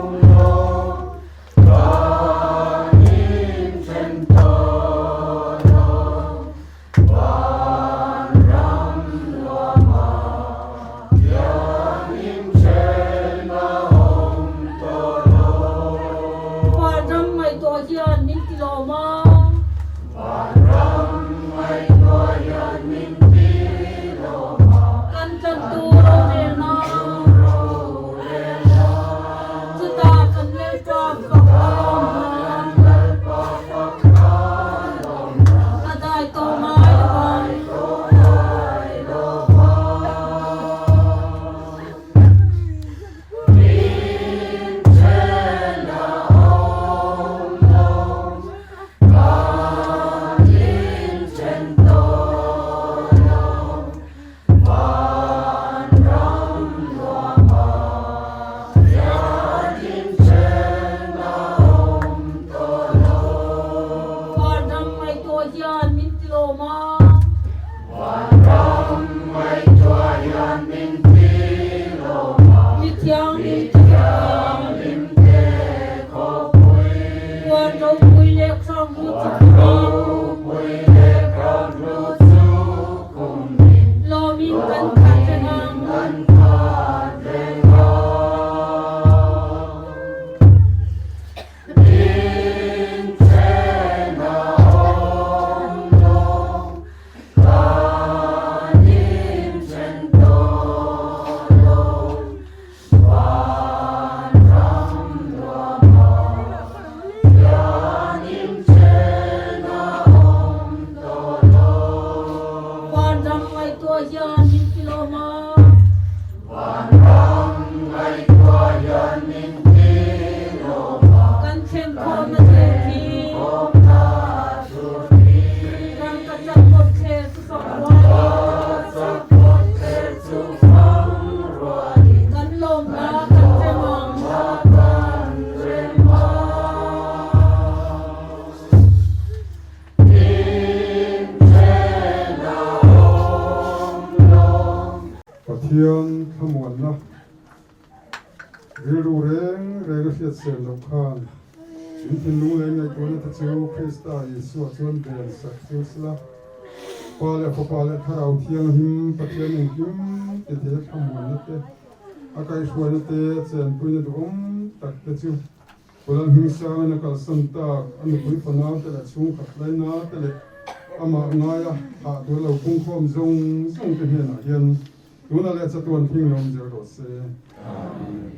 Vanram ngaihtuah hian min ti lawm a. Kan tlantu rorelna. Chutah kan Lalpa fak a lawm hna. A dai tawh ngai lo vang. Vanram ngaihtuah hian min ti lawm a. Mi thianghlim te khawpui. Puan ropui leh hrang ru chu khum in. Lawmin kan khat reng ang. Vanram ngaihtuah hian min ti lawm a. Kan thlen khawmna tur khi. Rangkachak kawtthler chu fang rualin. Kan lawmna kan rem ang. Pathian thlamuanna rilru reng reng a hriat sel loh khan in thinlung leh ngaihtuahna te chu Krista Isua chuan ven sak chu sela, Pa leh Fapa leh Thlarau Thianghlim Pathian engkim ti thei a thlamuanna te, a kaihhruaina te, chenpuina duhawm tak te chu Pulan Hmingsangin a kalsan tak, a nupui fanau te leh chhungkhat laina te leh amah ngaia thah tur lo pungkhawm zawng zawng te hnenah hian tuna leh chatuan hming lo awm zel rawh se. Amen.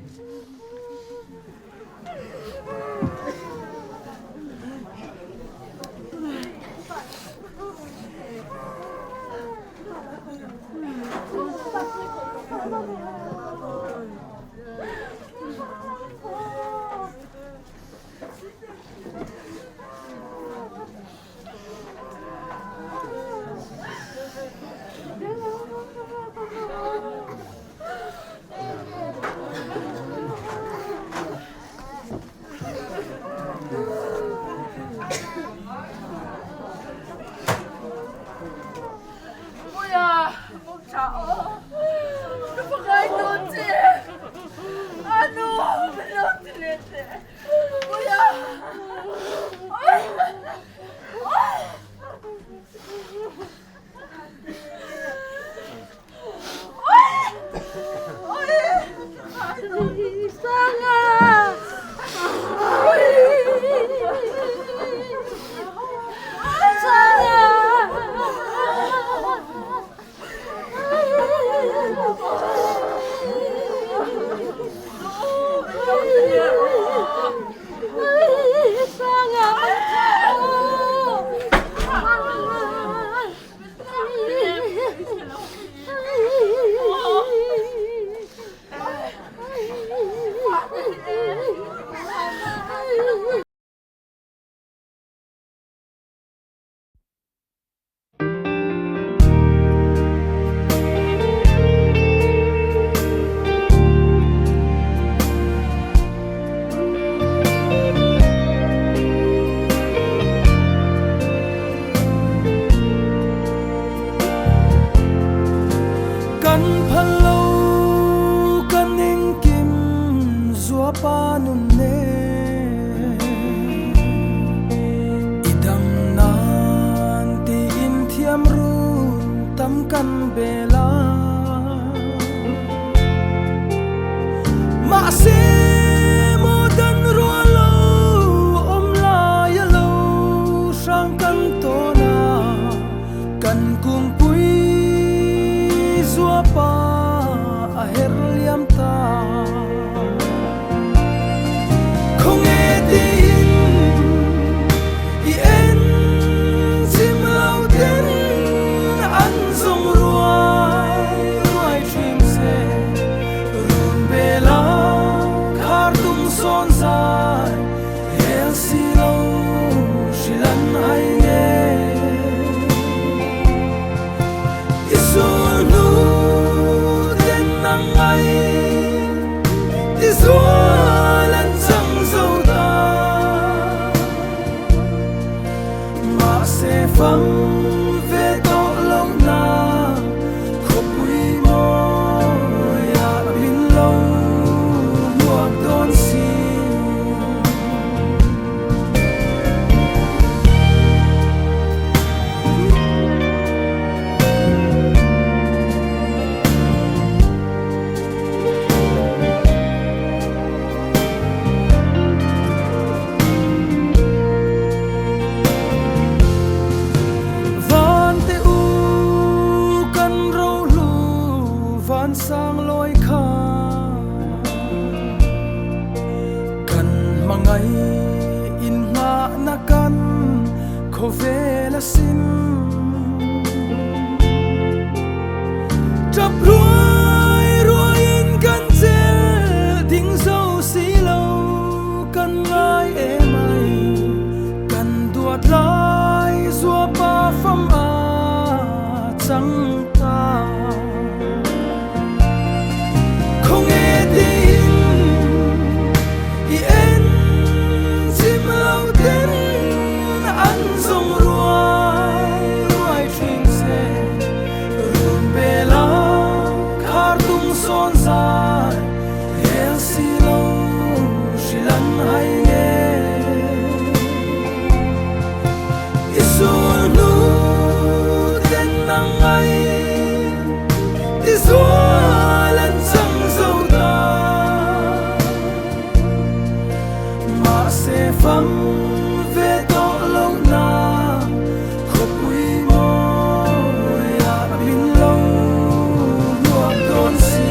asin. Tap ruai ruaiin kan chelh ding zo si lo, kan ngai em ai, kan duat lai zuapa fam a chang ta. Khawnge tiin i en chim lo ten an zawng ruai ruai thin che, run bela khar tung sawn zai hel si lo hrilh an hai nge. I sul hnu ten nang ngai ti zual an chang zo ta, mahse fam ve tawh lo na khawpui mawiah min lo hmuak dawn si.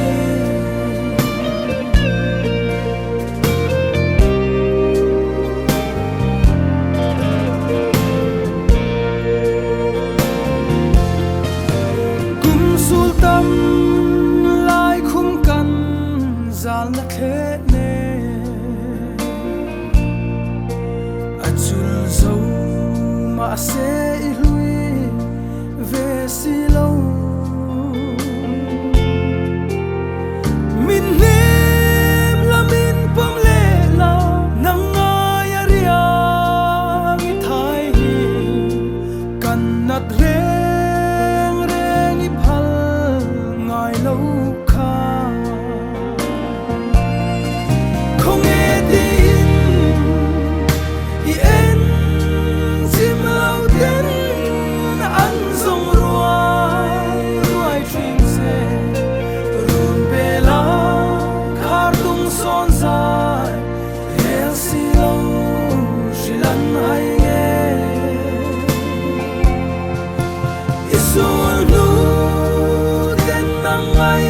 Kum sul tam lai khum kan zal na thleh nen a chul zo mahse i hlui ve si lo. Min hnem la min pawm leh la, nang ngai a riang i thai hi kan nat reng reng i phal ngai lo kha. Khawnge tiin i en chim lo ten an zawng ruai ruai thin che, run bela khar tung sawn zai hel si lo hrilh an hai nge. I sul hnu ten nang ngai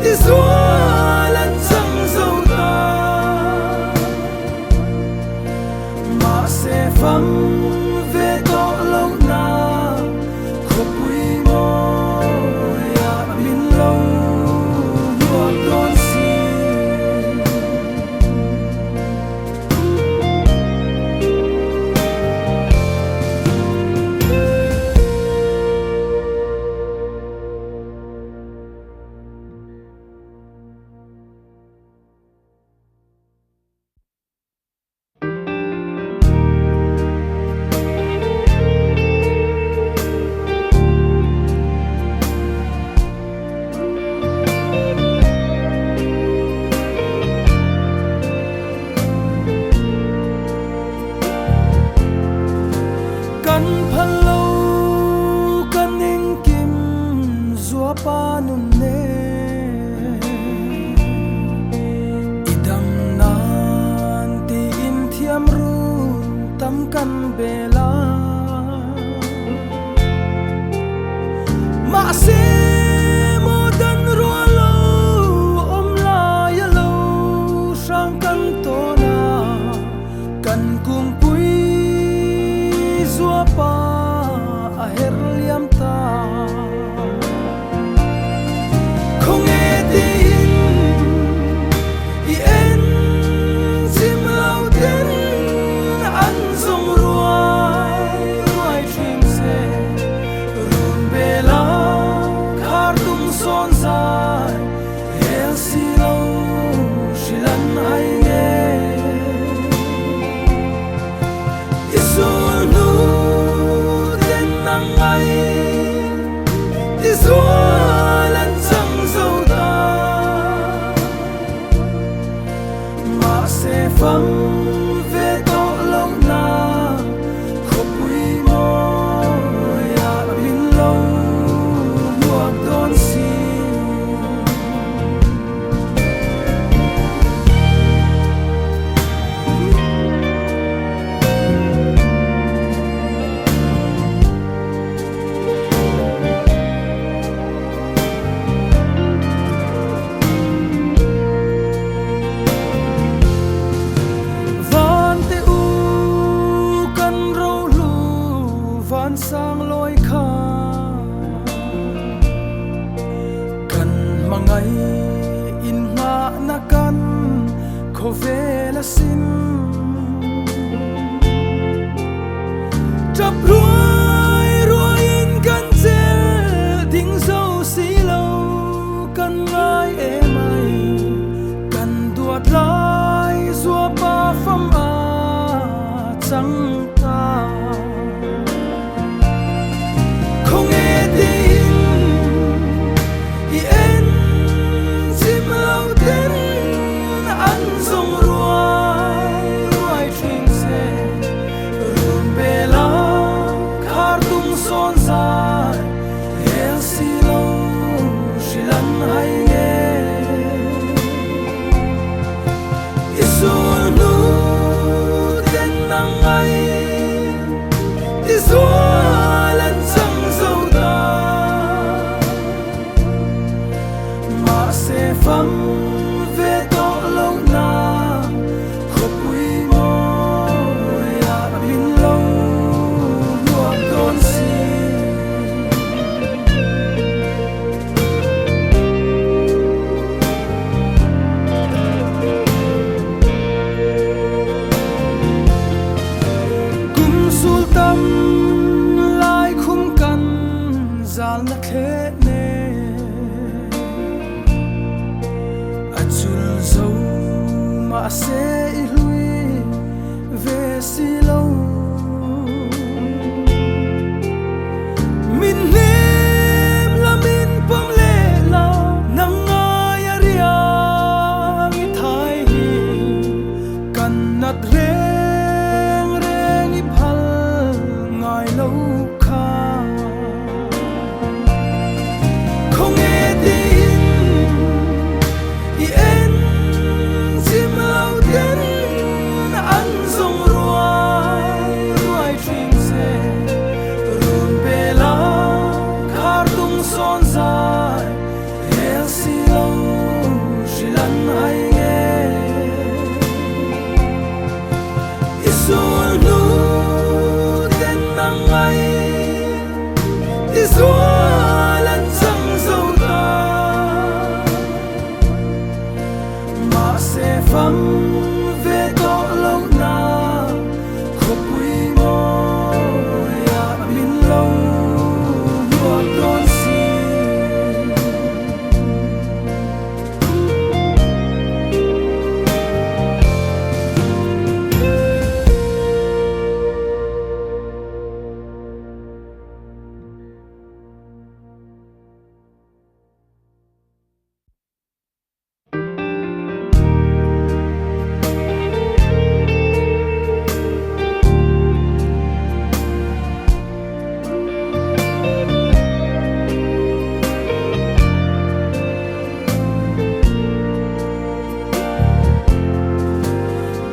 ti zual an chang zo ta, mahse fam ve tawh lo na khawpui mawiah min lo hmuak dawn si. Kan phal lo kan engkim zuapa nun nen i dam nan tiin thiam run tam kan bel a. Mahse maw dan rual lo awm lai a lo hrang kan tawn a, kan kungpui zuapa a her liam ta. Khawnge tiin i en chim lo ten an zawng ruai ruai thin che, run bela khar tung sawn zai hel si lo hrilh an hai nge. I sul hnu ten nang ngai ti zual an chang zo ta, mahse fam ve tawh lo na khawpui mawiah min lo hmuak dawn si. Khawvel asin. Tap ruai ruaiin kan chelh ding zo si lo kan ngai em ai kan duat lai zuapa fam a chang ta. Khawnge tiin i en chim lo ten an zawng ruai ruai thin che run bela khar tung sawn zai hel si lo hrilh an hai nge i sul hnu ten nang ngai i zual an chang zo ta. Mahse fam ve tawh loh na khawpui mawi ah min lo hmuak dawn si. Kum sul tam lai khum kan zalna thleh nen a chul zo mahse i hlui ve si lo. Min hnem la min pawm leh la nang ngai a riang i thai hi kan nat reng reng i phal ngai lo kha. Khawnge tiin i en chim lo ten an zawng ruai ruai thin che run bela khar tung sawn zai hel si lo hrilh an hai nge i sul hnu ten nang ngai i zual an chang zo ta. Mahse fam ve tawh loh na khawpui mawi ah min lo hmuak dawn si.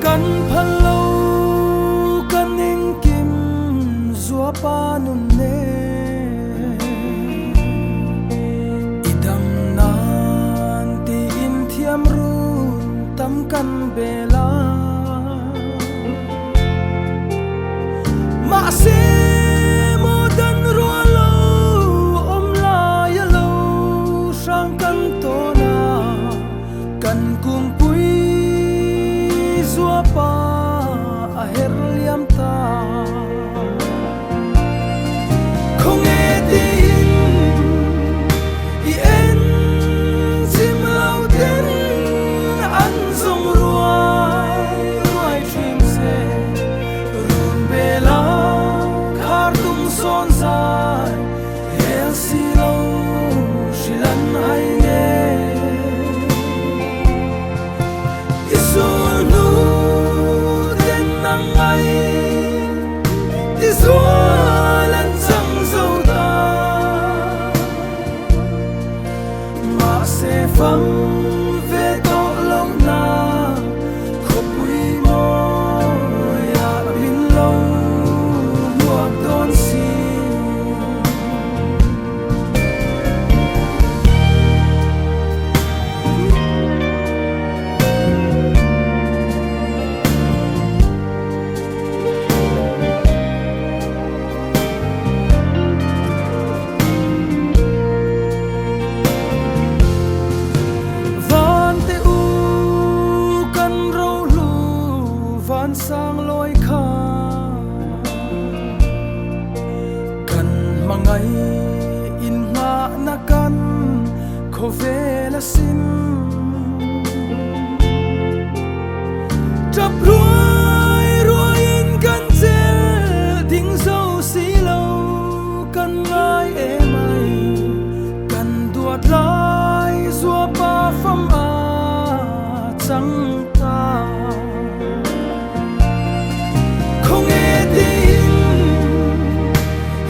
Kan phal lo kan engkim zuapa nun nen i dam nan tiin thiam run tam kan bel a. Mahse maw dan rual lo awm lai a lo hrang kan tawn a, kan kungpui zuapa a her liam ta. Khawnge tiin i en chim lo ten an zawng ruai ruai thin che run bela khar tung sawn zai hel si lo hrilh an hai nge i sul hnu. ram a chang ta. Khawnge tiin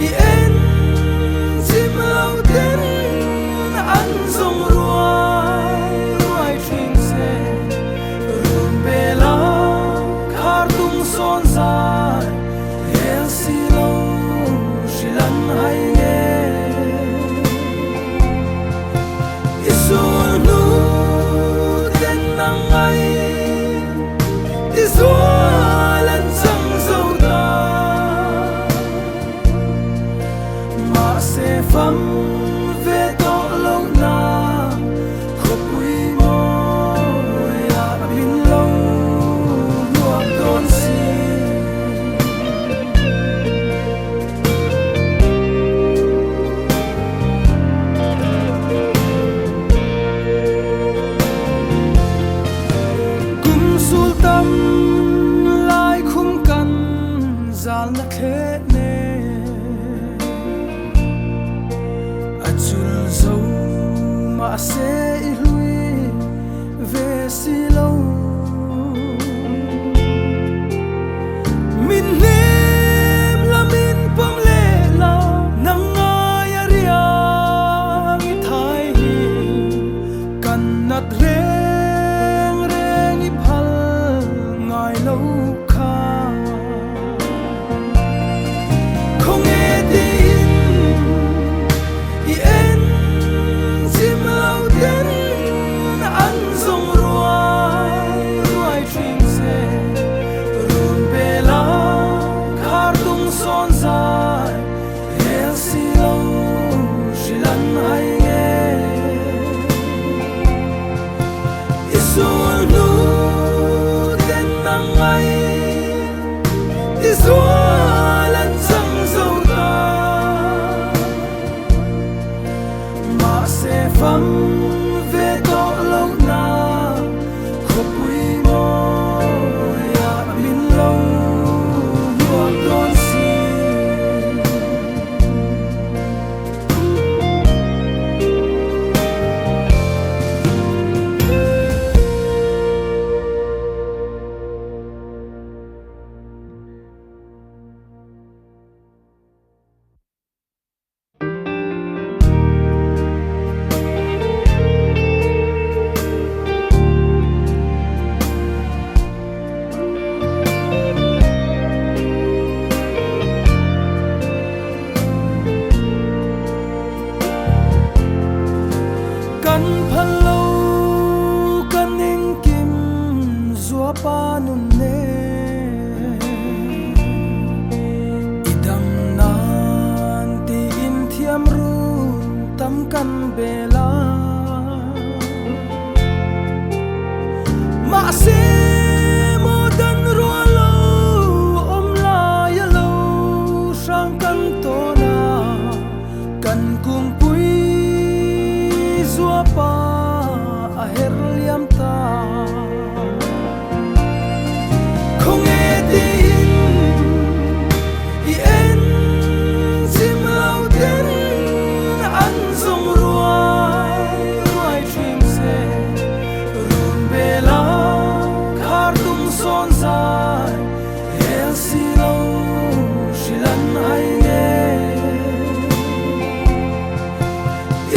i en chim lo ten an zawng ruai ruai thin che. Run bela khar tung sawn zai hel si lo hrilh an hai nge. I sul hnu ten nang ngai ti zual an chang zo ta. Mahse fam ve tawh lo na khawpui mawiah min lo hmuak dawn si. Kum sul tam lai khum kan zalna thleh nen a chul zo mahse i hlui ve si lo. Min hnem la min pawm leh la nang ngai a riang i thai hi kan nat reng reng i phal ngai lo kha. Khawnge tiin i en chim lo ten an zawng ruai ruai thin che. Run bela khar tung sawn zai hel si lo hrilh an hai nge. I sul hnu ten nang ngai ti zual an chang zo ta. Mahse fam ve tawh lo na khawpui mawiah min lo hmuak dawn si. Kan phal lo kan engkim zuapa nun nen i dam nan tiin thiam run tam kan bel a. Mahse maw dan rual lo awm lai a lo hrang kan tawn a, kan kungpui zuapa a her liam ta. Khawnge tiin i en chim lo ten an zawng ruai ruai thin che. Run bela khar tung sawn zai hel si lo hrilh an hai nge.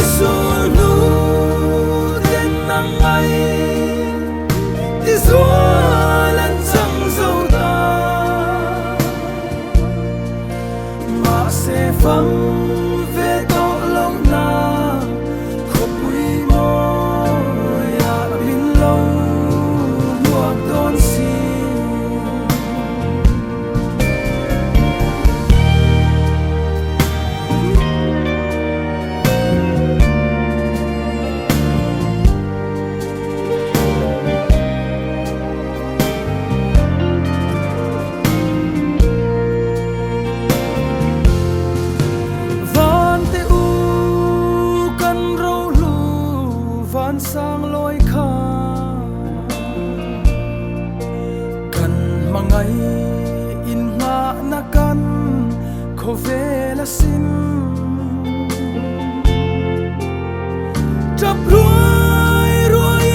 I sul hnu ten nang ngai ti zual an chang zo ta. Mahse fam ve tawh lo na khawpui mawiah min lo hmuak dawn si. Van te u kan rohlu van sang lawi kha kan hmangai in nghahna kan khawvel a sin. Tap ruai ruai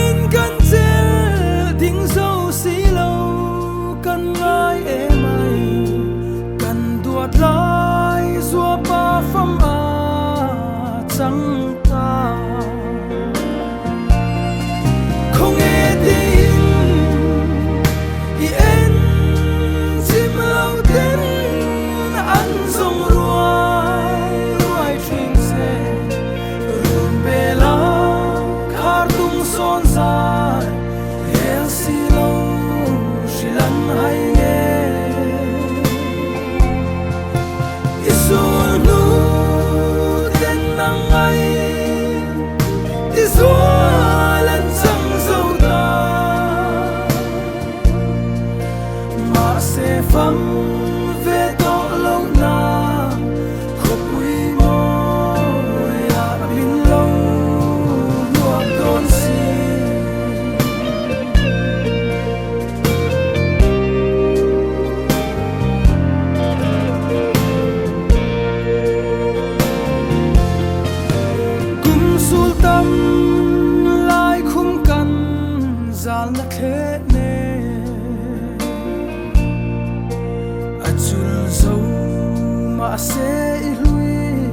Mahse i hlui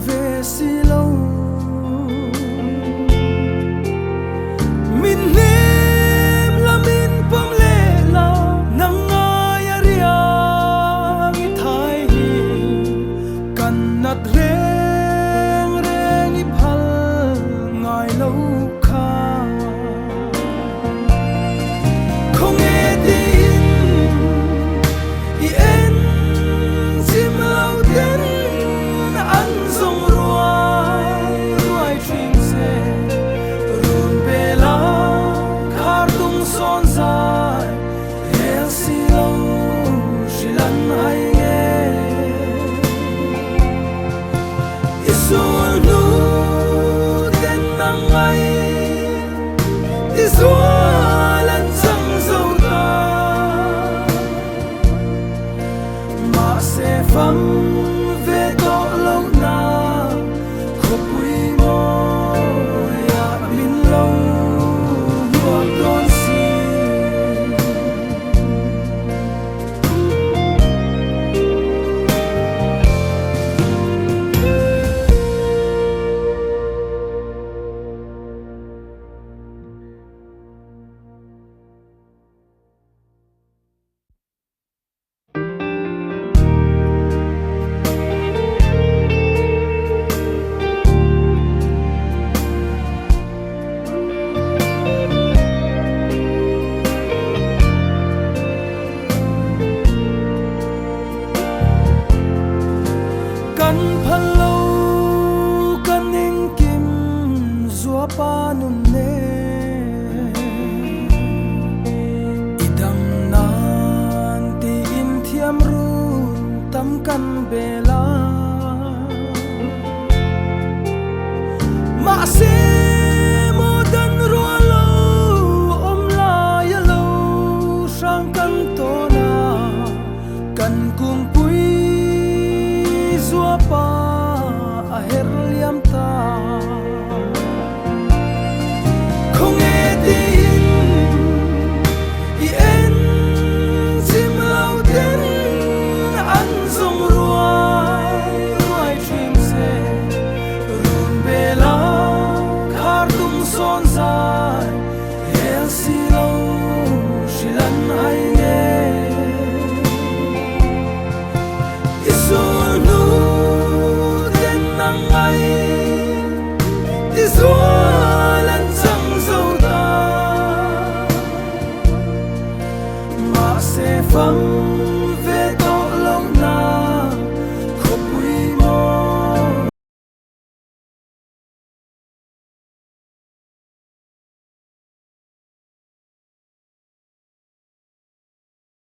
ve si lo. Min hnem la min pawm leh la, nang ngaia riang i thai hi kan nat reng reng i phal ngai lo kha. Khawnge tiin i en chim lo ten an zawng ruai ruai thin che. Run pe la khar tung sawn zai rel si lo hrilh an hai nge. I sul hnu ten nang ngai ti zual an chang zo ta. Mahse fam.